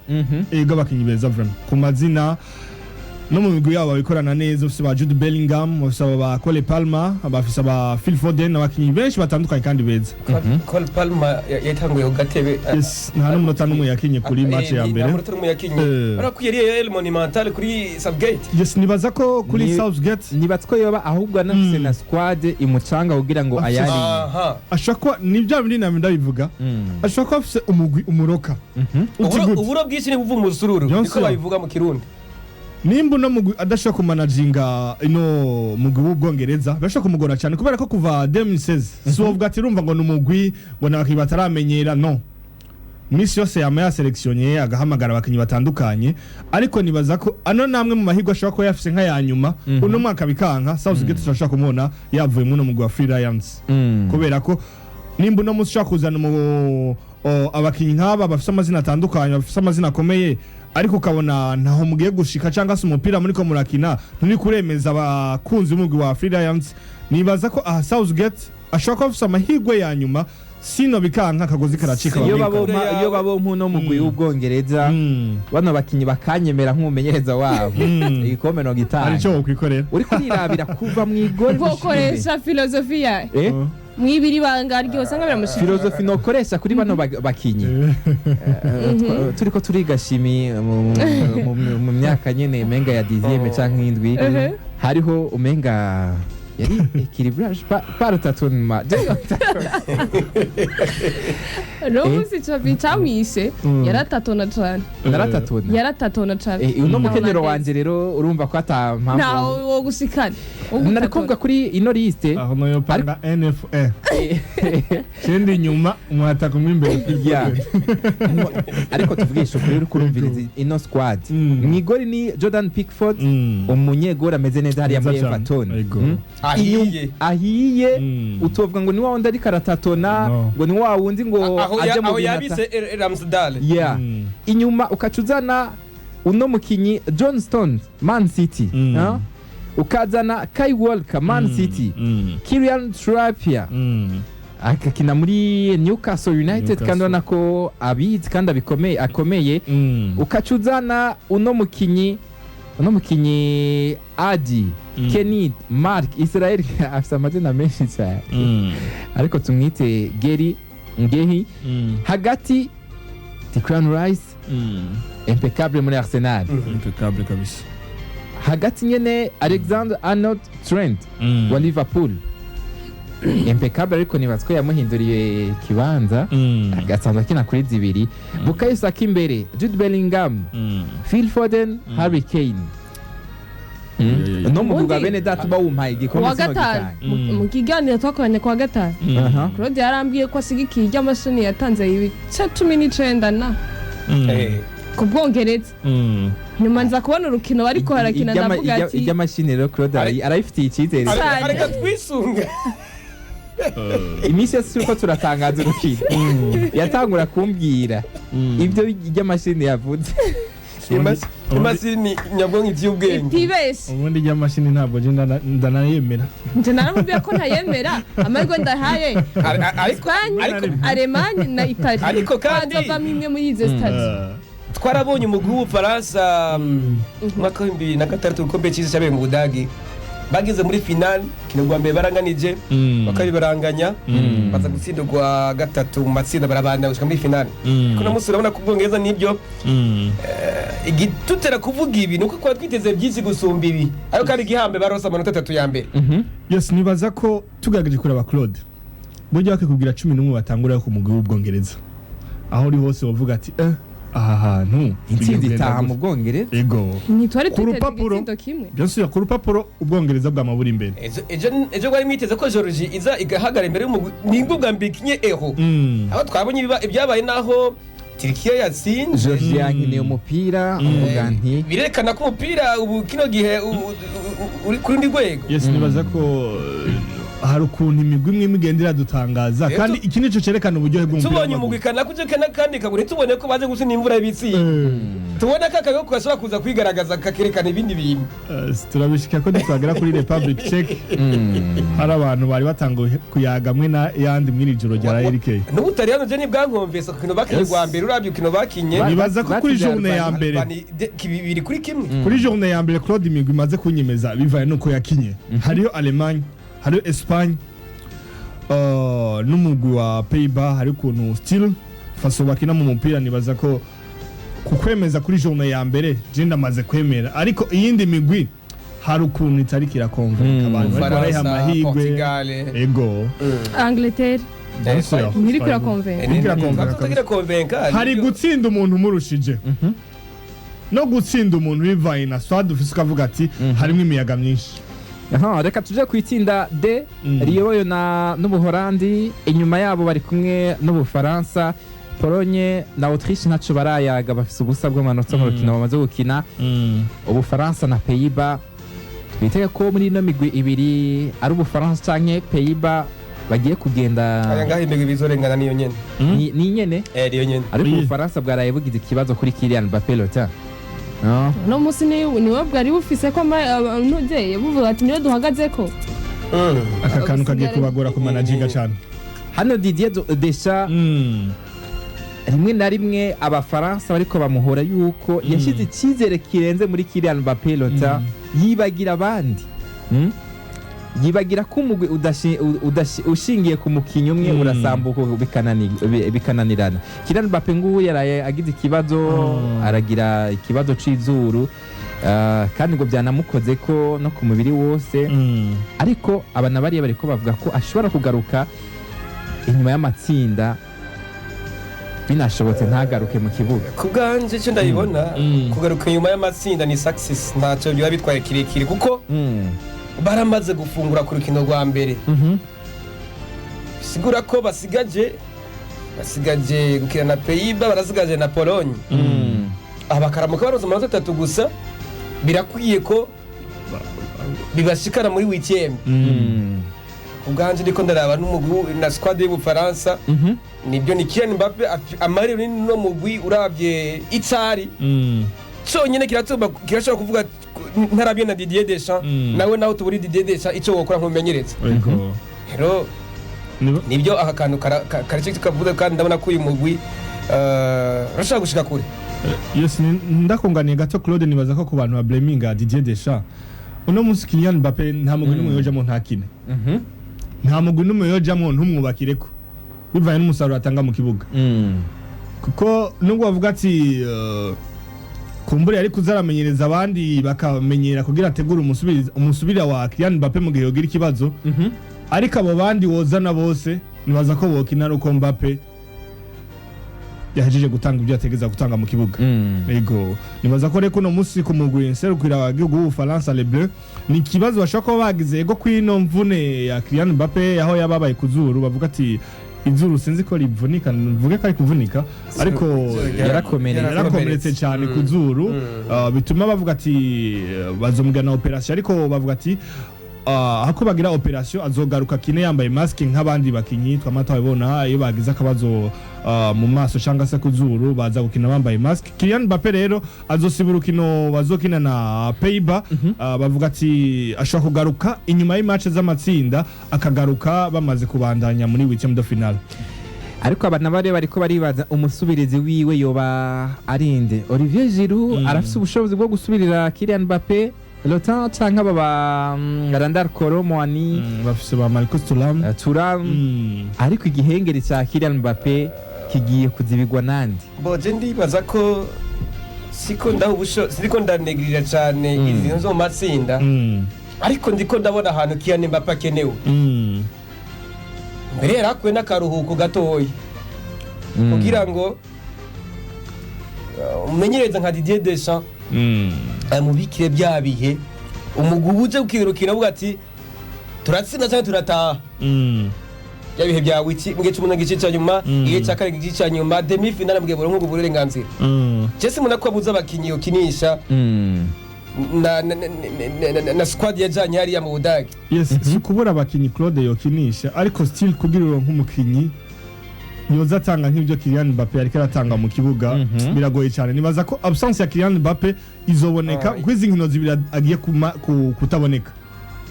Speaker 4: Ego, abakinyi beza vraiment ku mazina, no mu migwi yabo babikorana neza. Bafise ba Jude Bellingham, bafise aba Cole Palmer, bafise aba Phil Foden, abakinyi benshi batandukanye kandi beza.
Speaker 5: Cole Palmer yatanguye ku gatebe.
Speaker 4: Yes, nta n'umunota n'umwe yakinye kuri match ya mbere.
Speaker 5: Nta munota n'umwe yakinye. Urabona ko yari El Monumental kuri Southgate.
Speaker 4: Yes, nibaza ko kuri Southgate
Speaker 3: Nibatse ko yoba ahubwo anafise na squad imucanga kugira ngo ayari.
Speaker 4: Ashobora kuba ni bya bindi namwe ndabivuga, ashobora kuba afise umugwi umuroka. Uti gute?
Speaker 5: Uburo bwinshi ni buva umusururu,
Speaker 4: Bien
Speaker 5: niko
Speaker 4: sûr.
Speaker 5: babivuga mu Kirundi.
Speaker 4: Nimba uno mugwi adashobora kumanaginga ino mugwi w'Ubwongereza, birashobora kumugora cyane, kubera ko kuva 2016 si wovuga ati urumva ngo ni umugwi ngo ni abakinyi bataramenyera. No misi yose yama yaseleksionye, agahamagara abakinyi batandukanye, ariko nibaza ko ano namwe mu mahirwe ashobora kuba yafise nk'aya nyuma. Uno mwaka bikanka, Southgate turashobora kumubona yavuye muri uno mugwi wa Free Lions, kubera ko nimba uno munsi ushobora kuzana abakinyi nk'aba bafise amazina atandukanye, bafise amazina akomeye, ariko ukabona ntaho mugiye gushika cyangwa se umupira muriko murakina nturi kuremeza abakunzi b'umugwi wa Free Lions, nibaza ko aha Southgate ashobora kuba afise amahirwe ya nyuma. Sino bikanka, akagozi karacika.
Speaker 3: Iyo
Speaker 4: babika.
Speaker 3: babompa, iyo babompa uno mugwi w'Ubwongereza, bano bakinyi bakanyemera nk'umumenyereza wabo, igikombe no
Speaker 4: Hari
Speaker 3: gitanga.
Speaker 4: icyo wokwikorera.
Speaker 3: Uri kurirabira kuva mu igori gushika imbere.
Speaker 6: Gukoresha filozofiya mwibiri ibanga ryose usanga biramushimira.
Speaker 3: Filozofi nokoresha kuri bano bakinyi. Turiko turiga shimi mu myaka nyene umenga ya dixième canke indwi, hariho umenga yari équilibrage par tâtonnement.
Speaker 6: Rero munsi camwishe yaratatona cane.
Speaker 3: Naratatona.
Speaker 6: Yaratatona cane.
Speaker 3: Uno mukenyero wanje rero urumva ko ata mpamvu.
Speaker 6: Ntaho wo gushikana.
Speaker 3: Nari kuvuga kuri ino liste.
Speaker 4: Aho noyopanga NFA kindi inyuma, umwataka umwe imbere.
Speaker 3: Yeah. Ariko tuvugisha ukuri, uri kurumviriza ino squad, mwigori ni Jordan Pickford, umunyegori ameze neza hariya muri
Speaker 4: Neza cane.
Speaker 3: Everton.
Speaker 4: Ego.
Speaker 5: Ahiye.
Speaker 3: Ahiye. Utovuga ngo ni wa wundi ariko aratatona, ngo ni wa wundi ngo
Speaker 5: Aho
Speaker 3: aje mu
Speaker 5: aho
Speaker 3: bintu
Speaker 5: yabise Ramsdale.
Speaker 3: Yeah. Inyuma ukaca uzana uno mukinyi John Stones, Man City. Ah? Ukazana Kai Walker, Man City, Kieran Trippier akakina muri Newcastle United,
Speaker 4: Newcastle.
Speaker 3: kandi ubona ko abizi kandi abikomeye, akomeye. Ukaca uzana uno mukinyi Adi Kenny Mark Israel, afite amazina menshi cyane, ariko tumwite Geri Ngehi. Hagati Declan Rice, impeccable muri Arsenal.
Speaker 4: Impeccable kabisa.
Speaker 3: Hagati nyene Alexander Arnold Trent wa Liverpool, impeccable, ariko nibaza ko yamuhinduriye ikibanza, agasanzwe akina kuri zibiri. Bukayo Saka imbere, Jude Bellingham, Phil Foden, Harry Kane.
Speaker 4: Yeah.
Speaker 3: No mu
Speaker 6: Ubundi-
Speaker 3: bene data uba wumpaye igikombe
Speaker 6: Kuwa
Speaker 3: sino
Speaker 6: gatanu
Speaker 3: gitanga.
Speaker 6: mu kiganiro twakoranye kuwa gatanu, Claude yarambwiye ko ashigikiye iry'amashini yatanze ibice 19 na ku Bwongereza. Nyuma nza kubona urukino bariko barakina, ndavuga ati
Speaker 3: Iry'amashini rero Claude arayifitiye icyizere.
Speaker 6: Cyane.
Speaker 5: Areka twisunga.
Speaker 3: Iminsi yose turiko turatangaza urukino yatangura kumbwira. Ibyo ry'amashini yavuze.
Speaker 5: Imashini nyabwonko iby'ubwenge.
Speaker 6: Itibeshe.
Speaker 4: Ubundi ry'amashini ntabwo je ndanayemera.
Speaker 6: Nje naramubwiye ko ntayemera, amahirwe ndahaye
Speaker 5: Ariko
Speaker 6: Espagne, Allemagne na Italie.
Speaker 5: Ariko kandi-
Speaker 6: Hazovamwo imwe muri izo zitatu.
Speaker 5: Twarabonye umugwi w'Ubufaransa mu mwaka wa 2006, igikombe cy'isi cyabereye mu Budagi, bageze muri finale, kino rwa mbere baranganije, bakabiri baranganya, baza gutsindirwa gatatu mu matsinda, barabandanya gushika muri finale. Kuno munsi urabona ko Ubwongereza nibyo igitutera kuvuga ibi nuko kuba twiteze byinshi gusumba ibi, ariko kandi igihambe barose amanota atatu ya mbere.
Speaker 4: Yes, nibaza ko tugerageje kuraba, Claude, burya bakikubwira 11 batangura ku mugwi w'Ubwongereza, aho uri hose wovuga ati aha hantu
Speaker 3: Intsinzi
Speaker 4: bigiye
Speaker 3: itaha
Speaker 4: kugenda
Speaker 3: mu Bwongereza.
Speaker 4: gute? Ego.
Speaker 6: Ntitwari
Speaker 4: Ku
Speaker 6: twiteze
Speaker 4: rupapuro.
Speaker 6: igitsindo kimwe.
Speaker 4: Bien sûr, ku rupapuro Ubwongereza bwama buri imbere.
Speaker 5: Ejo bwari mwiteze ko Georgie iza igahagara imbere y'umugwi, nibwo bwa mbere ikinye Euro, aho twabonye ibyabaye naho Turikiya yatsinze.
Speaker 3: Georgia yankeneye umupira, uvuga nti
Speaker 5: Birerekana ko umupira ubu kino gihe uri ku rundi rwego.
Speaker 4: Yes, nibaza ko hari ukuntu imigwi imwe imwe igenda iradutangaza, kandi iki nico cerekana uburyohe bw'umupira
Speaker 5: Tubonye
Speaker 4: w'amaguru.
Speaker 5: umugwi kanaka uje kana kandi kagure, tubone ko baje gutsinda imvura y'ibitsinda, tubone ko akago gashobora kuza kwigaragaza kakerekana ibindi bintu.
Speaker 4: Turabishika ko nitwagera kuri Republic Czech, hari abantu bari batanguye kuyaga amwe na yandi mw'iri joro rya RK.
Speaker 5: N'Ubutaliyano je ntibwankomvesa ku kintu bakinye rwa mbere, urabye ukino bakinye.
Speaker 4: Nibaza ko kuri
Speaker 3: batsinze
Speaker 4: journée ya
Speaker 3: Albania.
Speaker 4: mbere,
Speaker 5: 2-1.
Speaker 4: kuri journée ya mbere, Claude, imigwi imaze kunyemeza bivaye nuko yakinye, hariyo Allemagne, hariyo Espagne, n'umugwi wa Pays-Bas. Hari ukuntu still faso bakina mu mupira, nibaza ko kukwemeza kuri journée ya mbere je ndamaze kwemera, ariko iyindi migwi hari ukuntu itariko irakonvenka abantu, bariko barayiha
Speaker 5: Faransa,
Speaker 4: amahirwe.
Speaker 5: Portugal.
Speaker 4: Ego.
Speaker 6: Angleterre
Speaker 4: Bien sûr.
Speaker 6: ntiriko irakonvenka.
Speaker 4: Ntiriko irakonvenka.
Speaker 5: Tutagira konvenka.
Speaker 4: Hari gutsinda umuntu umurushije no gutsinda umuntu bivaye na swad ufise, ukavuga ati harimo imiyaga myinshi.
Speaker 3: Aha, reka tuje ku itsinda D riyobowe na n'Ubuholandi. Inyuma yabo bari kumwe n'Ubufaransa. Polonye na Autriche ntaco barayaga, bafise ubusa bw'amanota mu rukino bamaze gukina. Ubufaransa na Pays-Bas, twitege ko muri ino migwi ibiri ari Ubufaransa canke Pays-Bas bagiye kugenda.
Speaker 5: Aya ngaho imigwi bizorengana niyo nyene.
Speaker 3: Ni nyene.
Speaker 5: Niyo nyene.
Speaker 3: Ariko
Speaker 4: Iyi.
Speaker 3: Ubufaransa bwaraye bugize ikibazo kuri Kylian Mbappé Lotin, no?
Speaker 6: Uno munsi niwe bwari bufise ko ntuzeye buvuga ati niwe duhagazeko.
Speaker 4: Aka kantu kagiye
Speaker 6: Ubusigare-
Speaker 4: kubagora ku managinga cyane.
Speaker 3: Hano Didier Deschamps, rimwe na rimwe Abafaransa bariko bamuhora yuko yashyize icyizere kirenze muri Kylian Mbappé Lotin, yibagira abandi. Yibagira ko umugwi ushingiye ku mukinyi umwe urasambuka bikananirana. Kylian Mbappé ngubu yaraye agize ikibazo, aragira ikibazo c'izuru, kandi ngo byanamukoze ko no ku mubiri wose, ariko aba na bariya bariko bavuga ko ashobora kugaruka inyuma y'amatsinda, binashobotse ntagaruke mu kibuga.
Speaker 5: Ku bwanje icyo ndabibona, kugaruka inyuma y'amatsinda ni success, ntacyo biba bitwaye kirekire kuko baramaze gufungura ku rukino rwa mbere, sigura ko basigaje gukina na Pays-Bas, barasigaje na Pologne. Aha bakaramuka baronse amanota atatu gusa, birakwiye ko bibashikana muri huitième. Ku bwanje ndiko ndaraba n'umugwi na squad y'Ubufaransa, nibyo, ni Kylian Mbappe amahirwe no mugwi, urabye icari cyonyine kiratuma kirashobora kuvuga ntarabye na Didier Deschamps. Nawe naho tuburi Didier Deschamps icyo wokora nkumenyereza.
Speaker 4: Ego.
Speaker 5: Rero nibyo, aka kantu karace kavuze, kandi ndabona ko uyu mugwi urashobora gushika kure.
Speaker 4: Yes, ndakunganiye gato, Claude. Nibaza ko ku bantu ba blaminga Didier Deschamps uno munsi, Kylian Mbappe nta mugwi n'umwe yojamwo ntakine, nta mugwi n'umwe yojamwo ntumwubakireko bivanye n'umusaruro atanga mu kibuga, kuko nubwo bavuga ati kumbure yari kuzaramenyereza abandi bakamenyera kugira ategure umusubira wa Kylian Mbappe mu gihe yogira ikibazo, ariko abo bandi wozana bose nibaza ko bokina ari uko Mbappe yahejeje gutanga ibyo yategeza gutanga mu kibuga. Ego, nibaza ko reko uno munsi ku mugwi nserukira igihugu w'Ubufaransa, Les Bleus, ni ikibazo bashobora kuba bagize ego kw'ino mvune ya Kylian Mbappe aho yababaye ku zuru, bavuga ati izuru sinzi ko rivunika, mvuge ko ari kuvunika, ariko
Speaker 3: Yarakomeretse.
Speaker 4: Yarakomeretse cyane ku zuru, bituma bavuga ati bazomugana operation, ariko bavuga ati hako bagira operation azogaruka kine yambaye mask nk'abandi bakinyi. Twama twabibona iyo bagize akabazo mu maso cyangwa se ku zuru, baza gukina bambaye mask. Kylian Mbappe rero azosiba urukino bazokina na Pays-Bas. Bavuga ati ashobora kugaruka inyuma y'imatch z'amatsinda, akagaruka bamaze kubandanya muri huitième de finale.
Speaker 3: Ariko aba nabo rero bariko baribaza umusubirizi wiwe yoba arinde. Olivier Giroud arafise ubushobozi bwo gusubirira Kylian Mbappe Lotin, canke aba ba Randal Kolo Muani?
Speaker 4: Bafise ba Marcus Thuram.
Speaker 3: Thuram. Ariko igihengeri ca Kylian Mbappe kigiye kuzibigwa nande?
Speaker 5: Boje ndibaza ko siko ndahubusho, siko ndanegirira cyane izi zo mu matsinda, ariko ndiko ndabona ahantu Kylian Mbappe akenewe. Mbere yari akuwe n'akaruhuko gatoya kugira ngo umenyereza nka Didier Deschamps amubikire bya bihe umugwi uje ukirukira avuga ati turatsinda cyangwa turataha, bya bihe bya wiki mu gice cy'umunani, igice cya nyuma, igice cya karindwi, igice cya nyuma, demi finale, mu gihe buronka uburenganzira. Je simubona ko abuze abakinyi yokinisha na squad yajanye hariya mu Budage.
Speaker 4: Yes, si ukubura abakinyi Claude yokinisha, ariko still kugira uronke umukinyi yoza atanga nk'ibyo Kylian Mbappe yariko aratanga mu kibuga biragoye cyane. Nibaza ko absence ya Kylian Mbappe izoboneka kuko izi nkino zibiri agiye kutaboneka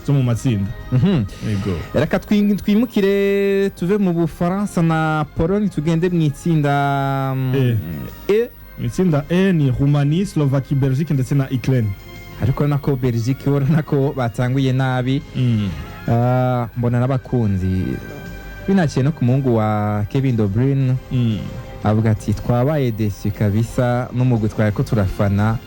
Speaker 4: zo mu matsinda. Yego.
Speaker 3: Reka twimukire tuve mu Bufaransa na Pologne, tugende mu itsinda
Speaker 4: E.
Speaker 3: E.
Speaker 4: Mu itsinda E ni Roumanie, Slovaquie, Belgique ndetse na Ukraine.
Speaker 3: Ariko nako Belgique urabona ko batanguye nabi. Ah, mbona n'abakunzi binaciye no ku muhungu wa Kevin De Bruyne avuga ati twabaye déçus kabisa n'umugwi twari ko turafana.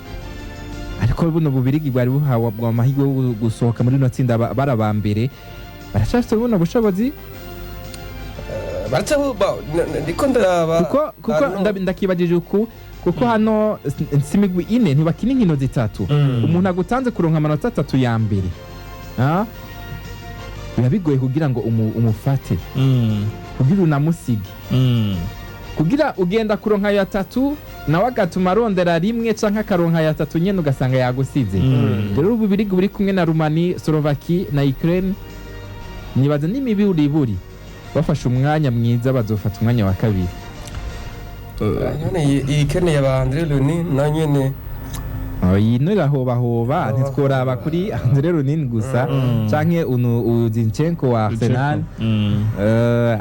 Speaker 3: Ariko buno Bubirigi bwari buhawe amahirwe yo gusohoka muri rino tsinda baraba mbere, baracyafite buno bushobozi.
Speaker 5: Baraca ndiko ndaraba
Speaker 3: Kuko
Speaker 5: hano.
Speaker 3: Ndakibagije uku kuko hano si imigwi ine ntibakina inkino zitatu. Umuntu agutanze kuronka amanota atatu ya mbere, ah? Biba bigoye kugira ngo umufate, kugira unamusige, kugira ugenda kuronka ayo atatu, nawe agatuma arondera rimwe canke akaronka ayo atatu nyene, ugasanga yagusize. Rero Ububirigi buri kumwe na Rumani, Slovaki na Ukraine, nibaza n'imiburiburi bafashe umwanya mwiza bazofata umwanya wa kabiri.
Speaker 5: None iyi Ukraine ya ba Andre Lunin na nyene?
Speaker 3: Oh, iyi no irahobahoba. Ntitworaba kuri Andre Lunin gusa canke uyu Zinchenko wa Arsenal.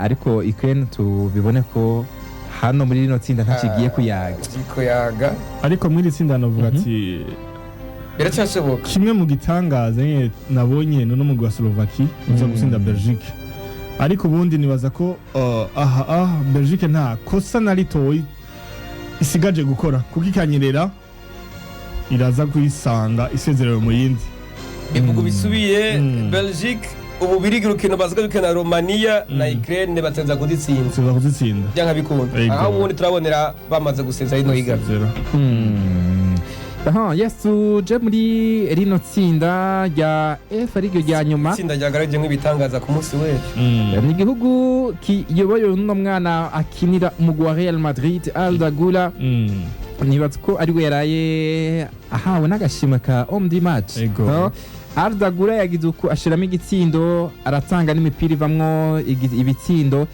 Speaker 3: Ariko Ukraine tubibone ko hano muri rino tsinda ntakigiye kuyaga.
Speaker 5: Kuyaga.
Speaker 4: Ariko muri iri tsinda navuga ati
Speaker 5: Biracyashoboka.
Speaker 4: kimwe mu gitangaza nyene nabonye ni n'umugwi wa Slovaquie uza gutsinda Belgique. Ariko ubundi nibaza ko aha Belgique nta kosa na ritoyi isigaje gukora, kuko ikanyerera iraza kuyisanga isezerewe mu yindi.
Speaker 5: Bivuga bisubiye. Belgique, Ububirigi, urukino bazaga gukina na Romania na Ukraine bateza kuditsinda.
Speaker 4: Tuza kuzitsinda.
Speaker 5: Byanka bikunda.
Speaker 4: Yego.
Speaker 5: Aho ubundi turabonera bamaze gusezera ino higanwa.
Speaker 4: Zero.
Speaker 3: Aha, yes, tuje muri rino tsinda rya F ariryo rya nyuma.
Speaker 5: Itsinda ryagaragaje nk'ibitangaza ku munsi w'ejo.
Speaker 3: Ni igihugu kiyoboye uno mwana akinira umugwi wa Real Madrid, Arda Güler. Nibaza ko ariwe yaraye ahawe n'agashimwe ka homme du match.
Speaker 4: Ego.
Speaker 3: No? Arda Güler yagize uku ashiramo igitsindo, aratanga n'imipira ivamwo ibitsindo.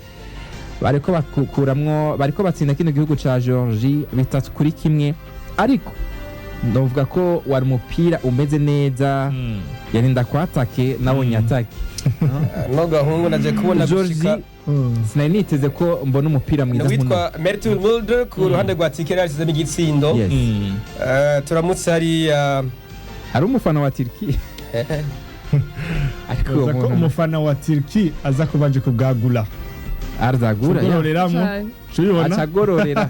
Speaker 3: Bariko bakuramwo, bariko batsinda kino gihugu ca Georgie 3-1, ariko novuga ko wari umupira umeze neza, yarinda kwatake nabonye atake.
Speaker 5: No gahungu naje kubona
Speaker 3: Georgie
Speaker 5: gushika
Speaker 3: sinari niteze ko mbona umupira mwiza nk'uno.
Speaker 5: Witwa Mert Mulder ku ruhande rwa Turquie yashyizemo igitsindo.
Speaker 3: Yes.
Speaker 5: Turamutse hariya.
Speaker 3: Hari umufana wa Turquie, ariko uwo
Speaker 4: Aza ko
Speaker 3: muntu
Speaker 4: umufana wa Turquie aza kuba aje kubwagura
Speaker 3: Arda Güler
Speaker 4: Tugororeramo.
Speaker 6: Cane.
Speaker 4: Tubibona.
Speaker 3: Acagororera.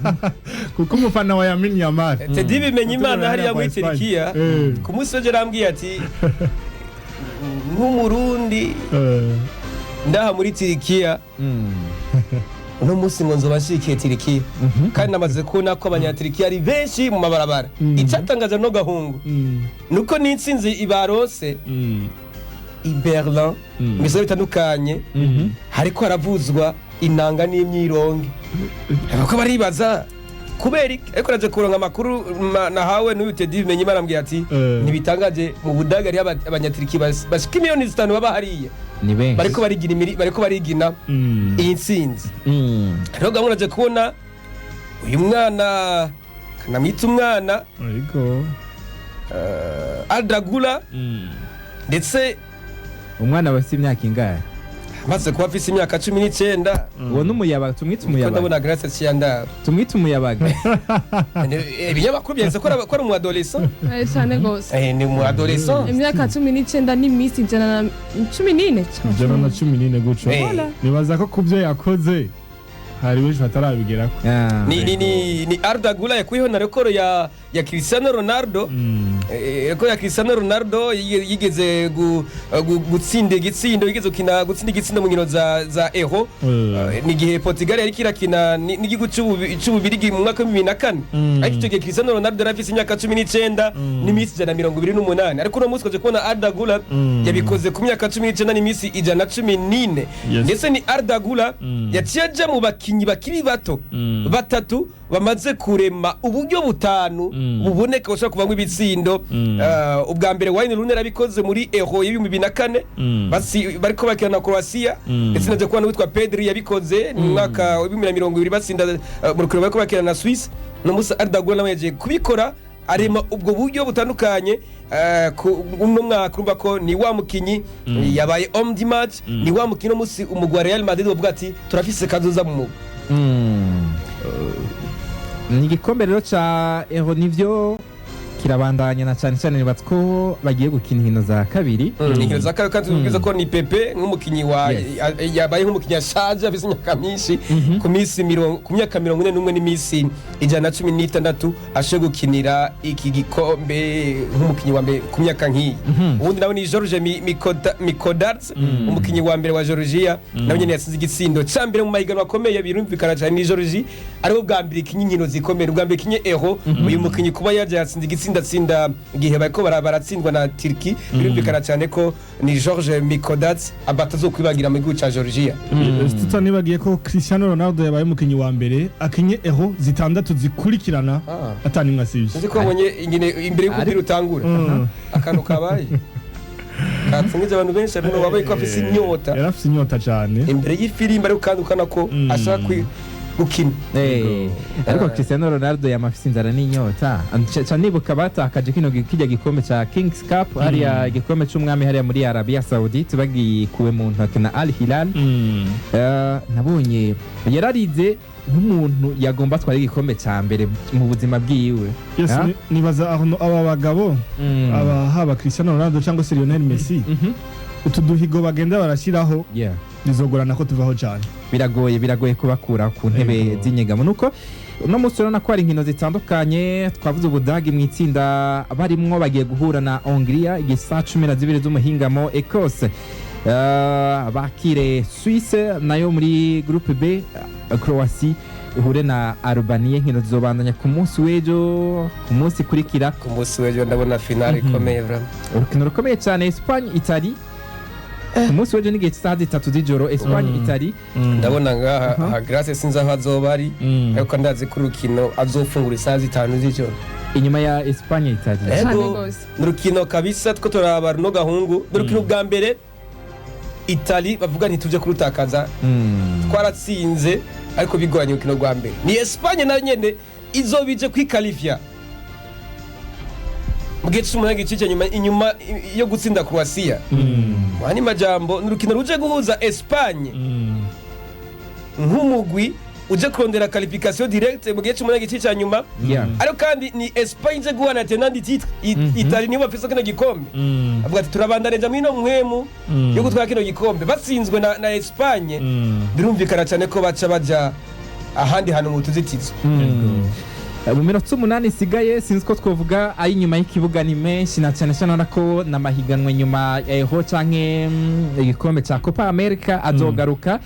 Speaker 4: Kuko umufana wa Lamine Yamal
Speaker 5: Teddy bimenye Imana hariya muri
Speaker 4: Espagne.
Speaker 5: Turkiya ku munsi w'ejo yarambwiye ati nk'Umurundi ndaha muri Turikiya uno munsi ngo nzoba nshikiye Turikiya, kandi namaze kubona ko Abanyaturikiya ari benshi mu mabarabara. Icyatangaza no gahungu nuko n'intsinzi ibarose i Berlin, mu bisozi bitandukanye hariko haravuzwa inanga n'imyironge, abako baribaza. Kubera iki? Ariko naje kuronka amakuru nahawe n'uyu Teddy Bimenyimana, arambwira ati ntibitangaje, mu Budage hariho Abanyatiriki bashika miliyoni 5 baba hariya.
Speaker 3: Ni benshi.
Speaker 5: Bariko barigina bariko barigina iyi ntsinzi. Rero gahunda, naje kubona uyu mwana, namwita umwana,
Speaker 4: ariko
Speaker 5: Arda Güler, ndetse
Speaker 3: Umwana bafite imyaka ingahe?
Speaker 5: Amaze kuba afise imyaka 19.
Speaker 3: Uwo n'umuyabaga, tumwite
Speaker 5: Ko
Speaker 3: umuyabaga.
Speaker 5: ndabona Grace Ciyandaba.
Speaker 3: Tumwite umuyabaga.
Speaker 5: Ibinyamakuru byanditse ko ari umu adolescent.
Speaker 6: Cyane rwose.
Speaker 5: Ni umu adolescent.
Speaker 6: Imyaka 19 n'iminsi 114.
Speaker 4: 114 guco. Nibaza ko ku byo yakoze hari benshi batarabigerako.
Speaker 5: Ni Arda Güler yakuyeho na record ya Cristiano Ronaldo. Record ya Cristiano Ronaldo yigeze gutsinda igitsindo, yigeze gukina gutsinda igitsindo mu nkino za Euro. Ni igihe Portugal yariko irakina n'igihugu c'Ububirigi mu mwaka wa 2004. Ariko icyo gihe Cristiano Ronaldo yari afise imyaka 19 n'iminsi 128, ariko uno munsi twaje kubona Arda Güler yabikoze ku myaka 19 n'iminsi 114. Ndetse ni Arda Güler yaciye aja mu bakinyi bakiri bato batatu bamaze kurema uburyo butanu buboneka bushobora kuvamo ibitsindo. Ubwa mbere Wayne Rooney yarabikoze muri Euro y'2004, bariko bakina na Croatia. Ndetse naje kubona uwitwa Pedri yabikoze mu mwaka wa 2020, batsinda mu rukino bariko bakina na Suisse. No musa Arda Güler nawe yagiye kubikora, arema ubwo buryo butandukanye. Uno mwaka urumva ko ni wa mukinyi yabaye homme du match, ni wa mukinyi uno musi umugwi wa Real Madrid bavuga ati turafise kazoza mu mugwi.
Speaker 3: Ni igikombe rero ca Euro, nivyo kirabandanya, na cyane cyane nibatse ko bagiye gukina inkino za kabiri.
Speaker 5: Inkino za kabiri, kandi tubwiza ko ni Pepe nk'umukinyi wa yabaye nk'umukinyi ashaje, afise imyaka myinshi, ku minsi mirongo, ku myaka 41 n'iminsi 116, ashoboye gukinira iki gikombe nk'umukinyi wa mbere ku myaka nk'iyi. Ubundi nawe ni George Mikautadze, umukinyi wa mbere wa Georgia, nawe nyene yatsinze igitsindo ca mbere mu mahiganwa akomeye. Birumvikana cyane, ni Georgie ariho bwa mbere ikinye inkino zikomeye, ubwa mbere ikinye Euro. Uyu mukinyi kuba yaje yatsinze igitsindo, atsinda igihe bariko baratsindwa na Turkey, birumvikana cyane ko ni George Mikautadze abatazokwibagira mu gihugu ca Georgia.
Speaker 4: Tutanibagiye ko Cristiano Ronaldo yabaye umukinyi wa mbere akinye Euro zitandatu zikurikirana atanimwe asivye.
Speaker 5: Sinzi ko wabonye ingene imbere y'uko umupira utangura akantu kabaye katungije abantu benshi, ariko wabaye ko afise inyota.
Speaker 4: Yari afise inyota cyane.
Speaker 5: Imbere y'ifirimbi, ariko kandi ukana ko ashaka gukina.
Speaker 3: Ariko Cristiano Ronaldo yamafise inzara n'inyota. Ca nibuka batakaje kino kirya gikombe ca Kings Cup hariya, igikombe c'umwami hariya muri Arabia Saudite, bagikuwe mu ntoke na Al Hilal. Nabonye yararize nk'umuntu yagomba atwara igikombe ca mbere mu buzima bwiwe.
Speaker 4: Yes,
Speaker 3: Ah?
Speaker 4: nibaza aho aba bagabo, aba haba Cristiano Ronaldo cyangwa se Lionel Messi, utu duhigo bagenda barashyiraho bizogorana ko tuvaho cyane.
Speaker 3: Biragoye, biragoye kubakura ku ntebe z'inyegamo. Nuko uno munsi urabona ko hari inkino zitandukanye. Twavuze Ubudagi mu itsinda barimwo, bagiye guhura na Hongria igihe saa 12 z'umuhingamo. Ecosse bakire Suisse, nayo muri groupe B Croatie ihure na Albania. Inkino zizobandanya ku munsi w'ejo, ku munsi ikurikira.
Speaker 5: Ku munsi w'ejo ndabona finale ikomeye vraiment.
Speaker 3: Urukino rukomeye cyane, Espagne Italie, ku munsi w'ejo n'igihe cy'isaha 3 z'ijoro, Espagne Italie.
Speaker 5: Ndabona ngaha aha Grace, sinzi aho azoba ari, ariko ndazi ko urukino azofungura isaha 5 z'ijoro.
Speaker 3: Inyuma ya Espagne Italie.
Speaker 6: Cyane
Speaker 5: Ego,
Speaker 6: gose.
Speaker 5: ni urukino kabisa two turaba runo gahungu, ni urukino bwa mbere Italie bavuga ntitujye kurutakaza, twaratsinze ariko bigoranye urukino rwa mbere. Ni Espagne nayo nyene izobije kwikalifya mu gihe c'umunani gice nyuma, inyuma yo gutsinda Croatia. Mu majambo, ni urukino ruje guhuza Espagne nk'umugwi uje kurondera qualification directe mu gihe c'umunani gice ca nyuma, ariko kandi ni Espagne ije guhana tenant du titre, Italie nibo bafise kino gikombe. Avuga ati turabandanije mwino mwemu yo gutwara kino gikombe. Batsinzwe na Espagne, birumvikana cyane ko baca baja ahandi hantu mu tuzitizo.
Speaker 3: Mu minota 8 isigaye, sinzi ko twavuga ari inyuma y'ikibuga, ni menshi, na cyane cyane urabona ko n'amahiganwa nyuma ya Euro canke igikombe ca Copa America azogaruka.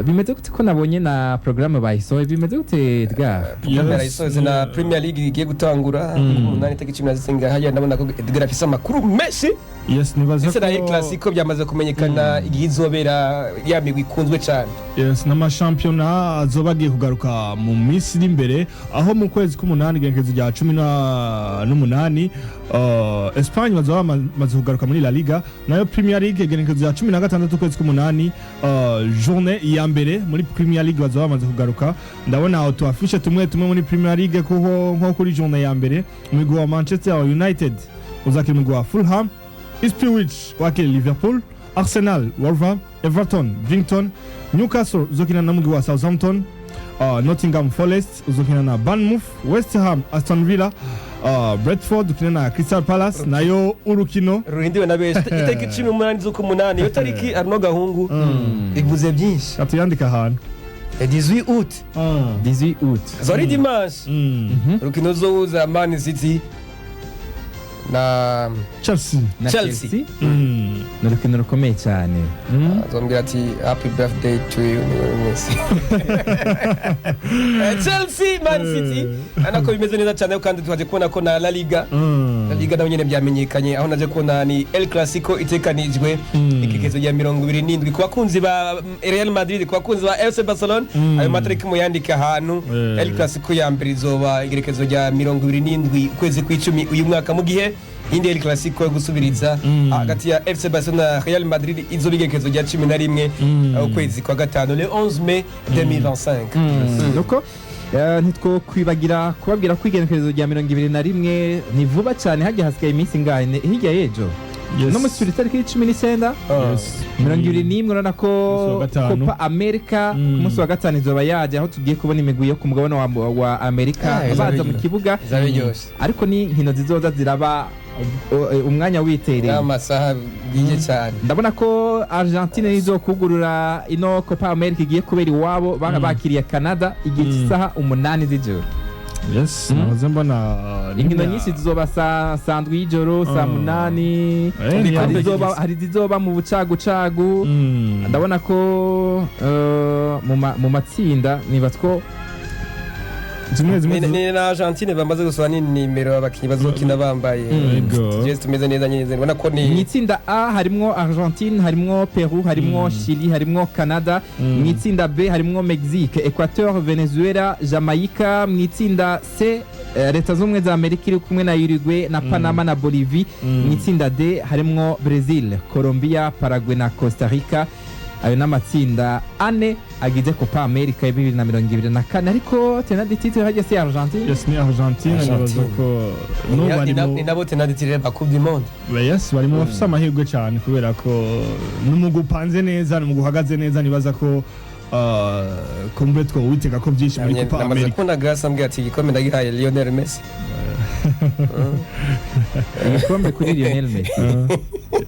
Speaker 3: Bimeze gute ko nabonye na programme bayisohoye? Bimeze gute, Edgar?
Speaker 5: Programme yarayisohotse, na Premier League igiye gutangura ku 8 tariki 14. Hariya ndabona ko Edgar afise amakuru menshi.
Speaker 4: Yes, nibaza
Speaker 5: Ndetse na El
Speaker 4: ko
Speaker 5: Clasico byamaze kumenyekana igihe izobera, ya migwi ikunzwe cyane.
Speaker 4: Yes, n'amashampiyona azoba agiye kugaruka mu minsi iri imbere, aho mu kwezi k'umunani, igenekerezo rya 18, Espagne bazoba bamaze kugaruka muri La Liga. Nayo Premier League, igenekerezo rya 16 ukwezi k'umunani, journée ya mbere muri Premier League bazoba bamaze kugaruka. Ndabona utu affiche tumwe tumwe muri Premier League, kuko nko kuri journée ya mbere umugwi wa Manchester United uzakira umugwi wa Fulham, Ipswich wakira Liverpool, Arsenal Wolverhampton, Everton Brighton, Newcastle uzokina na mugwi wa Southampton, Nottingham Forest uzokina na Bournemouth, West Ham Aston Villa, Brentford ukina na Crystal Palace. Nayo urukino
Speaker 5: rurindiwe na benshi, itariki 18 z'ukumunani. Iyo tariki, Arno Gahungu, ivuze byinshi.
Speaker 4: Atuyandika ahantu.
Speaker 5: 18 août.
Speaker 3: 18 août.
Speaker 5: Zori dimanche. Urukino ruzohuza Man City na
Speaker 4: Chelsea.
Speaker 3: Na
Speaker 5: Chelsea.
Speaker 3: Chelsea. Ni urukino rukomeye cyane.
Speaker 5: Azombwira ati "Happy birthday to you", niwe mwese. Chelsea Man City anako bimeze neza cyane. Kandi tumaze kubona ko na La Liga, La Liga nayo nyene byamenyekanye, aho naje kubona ni El Clasico itekanijwe ikekezo rya 27 ku bakunzi ba Real Madrid, ku bakunzi ba FC Barcelona. Ayo matariki muyandika ahantu. El Clasico ya mbere izoba igerekezo rya 27 ukwezi kw'icumi uyu mwaka, mu gihe indi El Clasico yo gusubiriza hagati ya FC Barcelona na Real Madrid izoba igerekezo rya 11 ukwezi kwa gatanu, le 11 mai 2025.
Speaker 3: Nuko ntitwo kwibagira kubabwira ko igenekerezo rya 21 ni vuba cyane, hajya hasigaye iminsi ingahe? Hirya y'ejo.
Speaker 4: Yes.
Speaker 3: No munsi turi itariki 19.
Speaker 4: Yes.
Speaker 3: 21, urabona ko
Speaker 4: Munsi wa gatanu.
Speaker 3: Copa America ku munsi wa gatanu izoba yaje, aho tugiye kubona imigwi yo ku mugabane wa Amerika
Speaker 5: Ah,
Speaker 3: baza
Speaker 5: bizaba
Speaker 3: mu kibuga.
Speaker 5: Bizaba biryoshe.
Speaker 3: Ariko ni inkino zizoza ziraba umwanya witereye
Speaker 5: N'amasaha bwije cyane.
Speaker 3: Ndabona ko Argentine nizo kugurura ino Copa America igiye kubera iwabo, bakiriye Canada igihe cy'isaha 8 z'ijoro.
Speaker 4: Yes, nahoze mbona
Speaker 3: Inkino nyinshi zizoba saa 7 y'ijoro, saa 8. Hari izizoba mu bucagucagu. Ndabona ko mu matsinda nibaza ko
Speaker 4: zimwe zimwe
Speaker 5: Ni na Argentine bamaze gusohora ni nimero abakinnyi bazokina bambaye.
Speaker 4: Yego.
Speaker 5: Jezi tumeze neza nyine, ubona ko
Speaker 3: Mu
Speaker 5: ni
Speaker 3: itsinda A harimwo Argentine, harimwo Peru, harimwo Chili, harimwo Canada. Mu itsinda B harimwo Mexique, Equateur, Venezuela, Jamaica. Mu itsinda C, Leta z'Ubumwe za Amerika iri kumwe na Uruguay na Panama na Bolivie. Mu itsinda D harimwo Brazil, Colombia, Paraguay na Costa Rica. Ayo ni amatsinda ane agize Copa America ya 2024, ariko tenant du titre hajya si Argentine?
Speaker 4: Yes, ni Argentine.
Speaker 5: Argentine.
Speaker 4: Nibaza ko n'ubu bari
Speaker 5: Ni nabo tenant du titre ba Coupe du Monde.
Speaker 4: Yes, barimo bafise amahirwe cyane kubera ko n'umugwi upanze neza, n'umugwi uhagaze neza. Nibaza ko kumbe twowitega ko byinshi muri Copa
Speaker 5: Namaze
Speaker 4: America.
Speaker 5: kubona Grace ambwira ati "Igikombe ndagihaye Lionel Messi."
Speaker 3: Igikombe kuri Lionel Messi.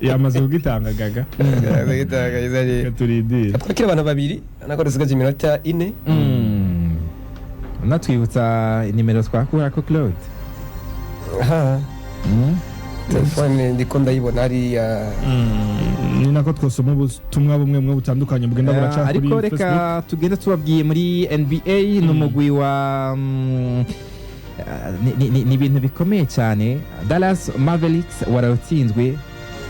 Speaker 4: Yamaze kugitanga gaga. Reka turindire.
Speaker 5: Twakira abantu babiri nako dusigaje iminota 4.
Speaker 3: Unatwibutsa nimero twakurako, Claude?
Speaker 5: Aha. Telefone ndiko ndayibona hariya.
Speaker 4: Ni nako twosoma ubutumwa bumwe bumwe butandukanye bugenda buraca kuri
Speaker 3: Ariko
Speaker 4: Facebook.
Speaker 3: reka tugende tubabwiye muri NBA. Ni umugwi wa ni ibintu bikomeye cyane. Dallas Mavericks warawutsinzwe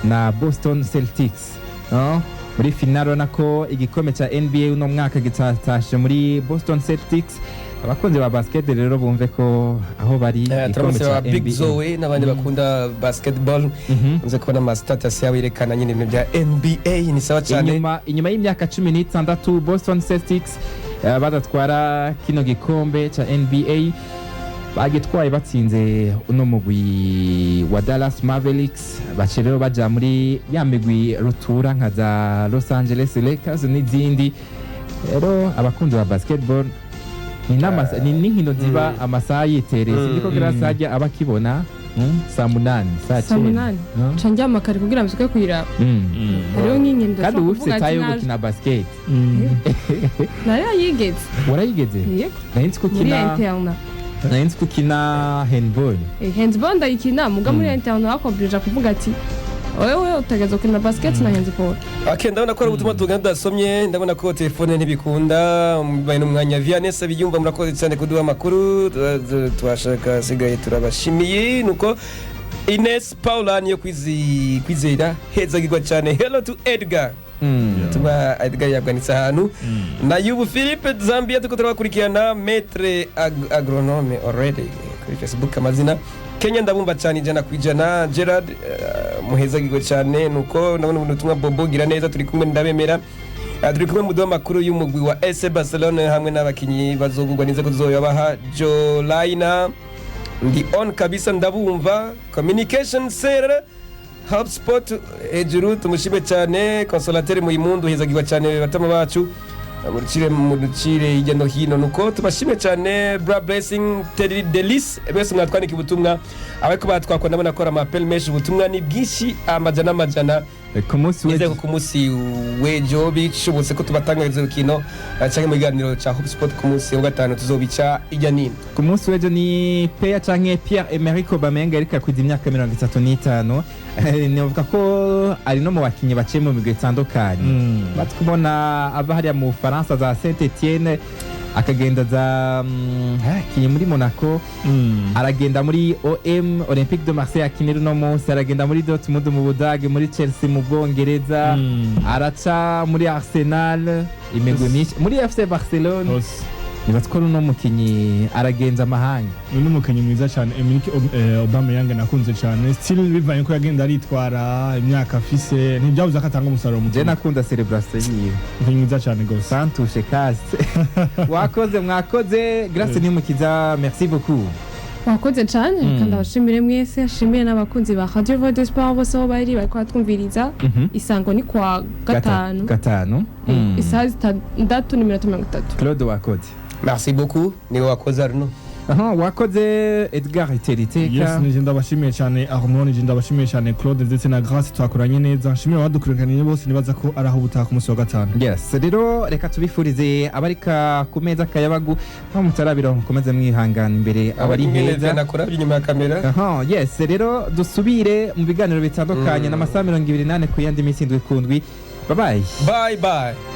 Speaker 3: na Boston Celtics, no? Muri finale urabona ko igikombe cya NBA uno mwaka gitatashe muri Boston Celtics. Abakunzi ba basket rero bumve ko aho bari igikombe
Speaker 5: Turamutse
Speaker 3: cya
Speaker 5: ba Big
Speaker 3: NBA.
Speaker 5: Zoe n'abandi bakunda basketball. Nze kubona ama status yabo yerekana nyine ibintu bya NBA, ni sawa cyane.
Speaker 3: Inyuma y'imyaka 16 Boston Celtics badatwara kino gikombe cya NBA, bagitwaye batsinze uno mugwi wa Dallas Mavericks. Bace rero baja muri ya migwi rutura nka za Los Angeles Lakers n'izindi. Rero abakunzi ba basketball, ni n'inkino ziba amasaha yitereye. Sinzi ko Grace ajya aba akibona, saa 8, saa
Speaker 6: Saa
Speaker 3: 9.
Speaker 6: 8. Nca ndyama kare kugira mbyuke kuyiraba. Hariho nk'inkino
Speaker 3: Kandi uba ufite
Speaker 6: kuvuga ati
Speaker 3: tayo yo
Speaker 6: naje.
Speaker 3: gukina basket.
Speaker 6: Narayigeze.
Speaker 3: Warayigeze?
Speaker 6: Yego.
Speaker 3: Nari nzi ko
Speaker 6: Muri
Speaker 3: ukina
Speaker 6: interna.
Speaker 3: Nari nzi ko ukina handball.
Speaker 6: Handball ndayikina, muga muri interna bakobrija kuvuga ati wewe utegerezwa gukina basket na handball.
Speaker 5: Okay, ndabona ko ari ubutumwa tugenda tudasomye. Ndabona ko telefone ntibikunda mbaye n'umwanya. Vianney Sabiyumva, murakoze cyane kuduha amakuru. Twashaka asigaye, turabashimiye. Nuko Ines Paula niyo kwizera hezagirwa cyane. Hello to Edgar. Ubutumwa Edgar yabwanitse ahantu na yubu Philippe Zambia, tuko turabakurikirana. Maître agronome already kuri Facebook amazina. Kenya ndabumva cyane 100%. Gerard, muhezagirwe cyane. Nuko ndabona ubutumwa Bobo gira neza, turi kumwe, ndabemera. Turi kumwe muduha amakuru y'umugwi wa SC Barcelone hamwe n'abakinyi bazogurwa n'inzego zoyabaha. Jolaina ndi on kabisa, ndabumva. Communication center HubSpot hejuru, tumushime cyane. Consolateur Muyimundu, hezagirwa cyane batama bacu, murucire murucire hirya no hino. Nuko tubashime cyane. Bra Blessing Terry Delis, mwese mwatwandika ubutumwa, abariko batwakwa ndabona ko ari ama appel menshi, ubutumwa ni bwinshi, amajana amajana.
Speaker 3: Ku munsi
Speaker 5: nizeye
Speaker 3: w'ejo
Speaker 5: ko ku munsi w'ejo bishobotse ko tubatangariza urukino canke mu kiganiro ca HubSpot ku munsi wa gatanu tuzobica ijya nino.
Speaker 3: Ku munsi w'ejo ni Peya canke Pierre Emerick Aubameyang ariko akwiza imyaka 35. Novuga ko ari no mu bakinyi baciye mu migwi itandukanye. Batubona ava hariya mu Bufaransa za Saint Etienne, akagenda za akinye muri Monaco, aragenda muri OM, Olympique de Marseille akinira uno munsi, aragenda muri Dortmund mu Budage, muri Chelsea mu Bwongereza, araca muri Arsenal, imigwi myinshi, muri FC Barcelone.
Speaker 4: Hose.
Speaker 3: Nibatse ko uno mukinyi aragenza amahanga.
Speaker 4: Uyu ni umukinnyi mwiza cyane, Emerick Aubameyang, nakunze cyane still bivanye ko yagenda aritwara, imyaka afise ntibyabuze ko atanga umusaruro mu
Speaker 3: Je nakunda celebration yiwe.
Speaker 4: Umukinnyi mwiza cyane gose.
Speaker 3: Santushe kase wakoze, mwakoze. Grace Nimukiza, merci beaucoup.
Speaker 6: Wakoze cyane. Reka ndabashimire mwese, ashimire n'abakunzi ba Radio Voix de Sport bose aho bari bariko batwumviriza. Isango ni kwa gatanu.
Speaker 3: Gatanu.
Speaker 6: Isaha 6:30.
Speaker 3: Claude, wakoze.
Speaker 5: Merci beaucoup, niwe wakoze Arno.
Speaker 3: Aha, wakoze Edgar Iteriteka.
Speaker 4: Yes, nije ndabashimiye cyane Arnaud, nije ndabashimiye cyane Claude ndetse na Grace, twakoranye neza. Nshimiye abadukurikiranye bose, nibaza ko ari aho ubutaha ku munsi wa gatanu.
Speaker 3: Yes, rero reka tubifurize abarika ku meza akayabagu, nko mutarabira mukomeze mwihangana imbere abari heza.
Speaker 5: Nakora inyuma ya kamera.
Speaker 3: Aha, yes, rero dusubire mu biganiro bitandukanye n'amasaha 24 ku yandi minsi 7 ku ndwi. Bye bye.
Speaker 5: Bye bye.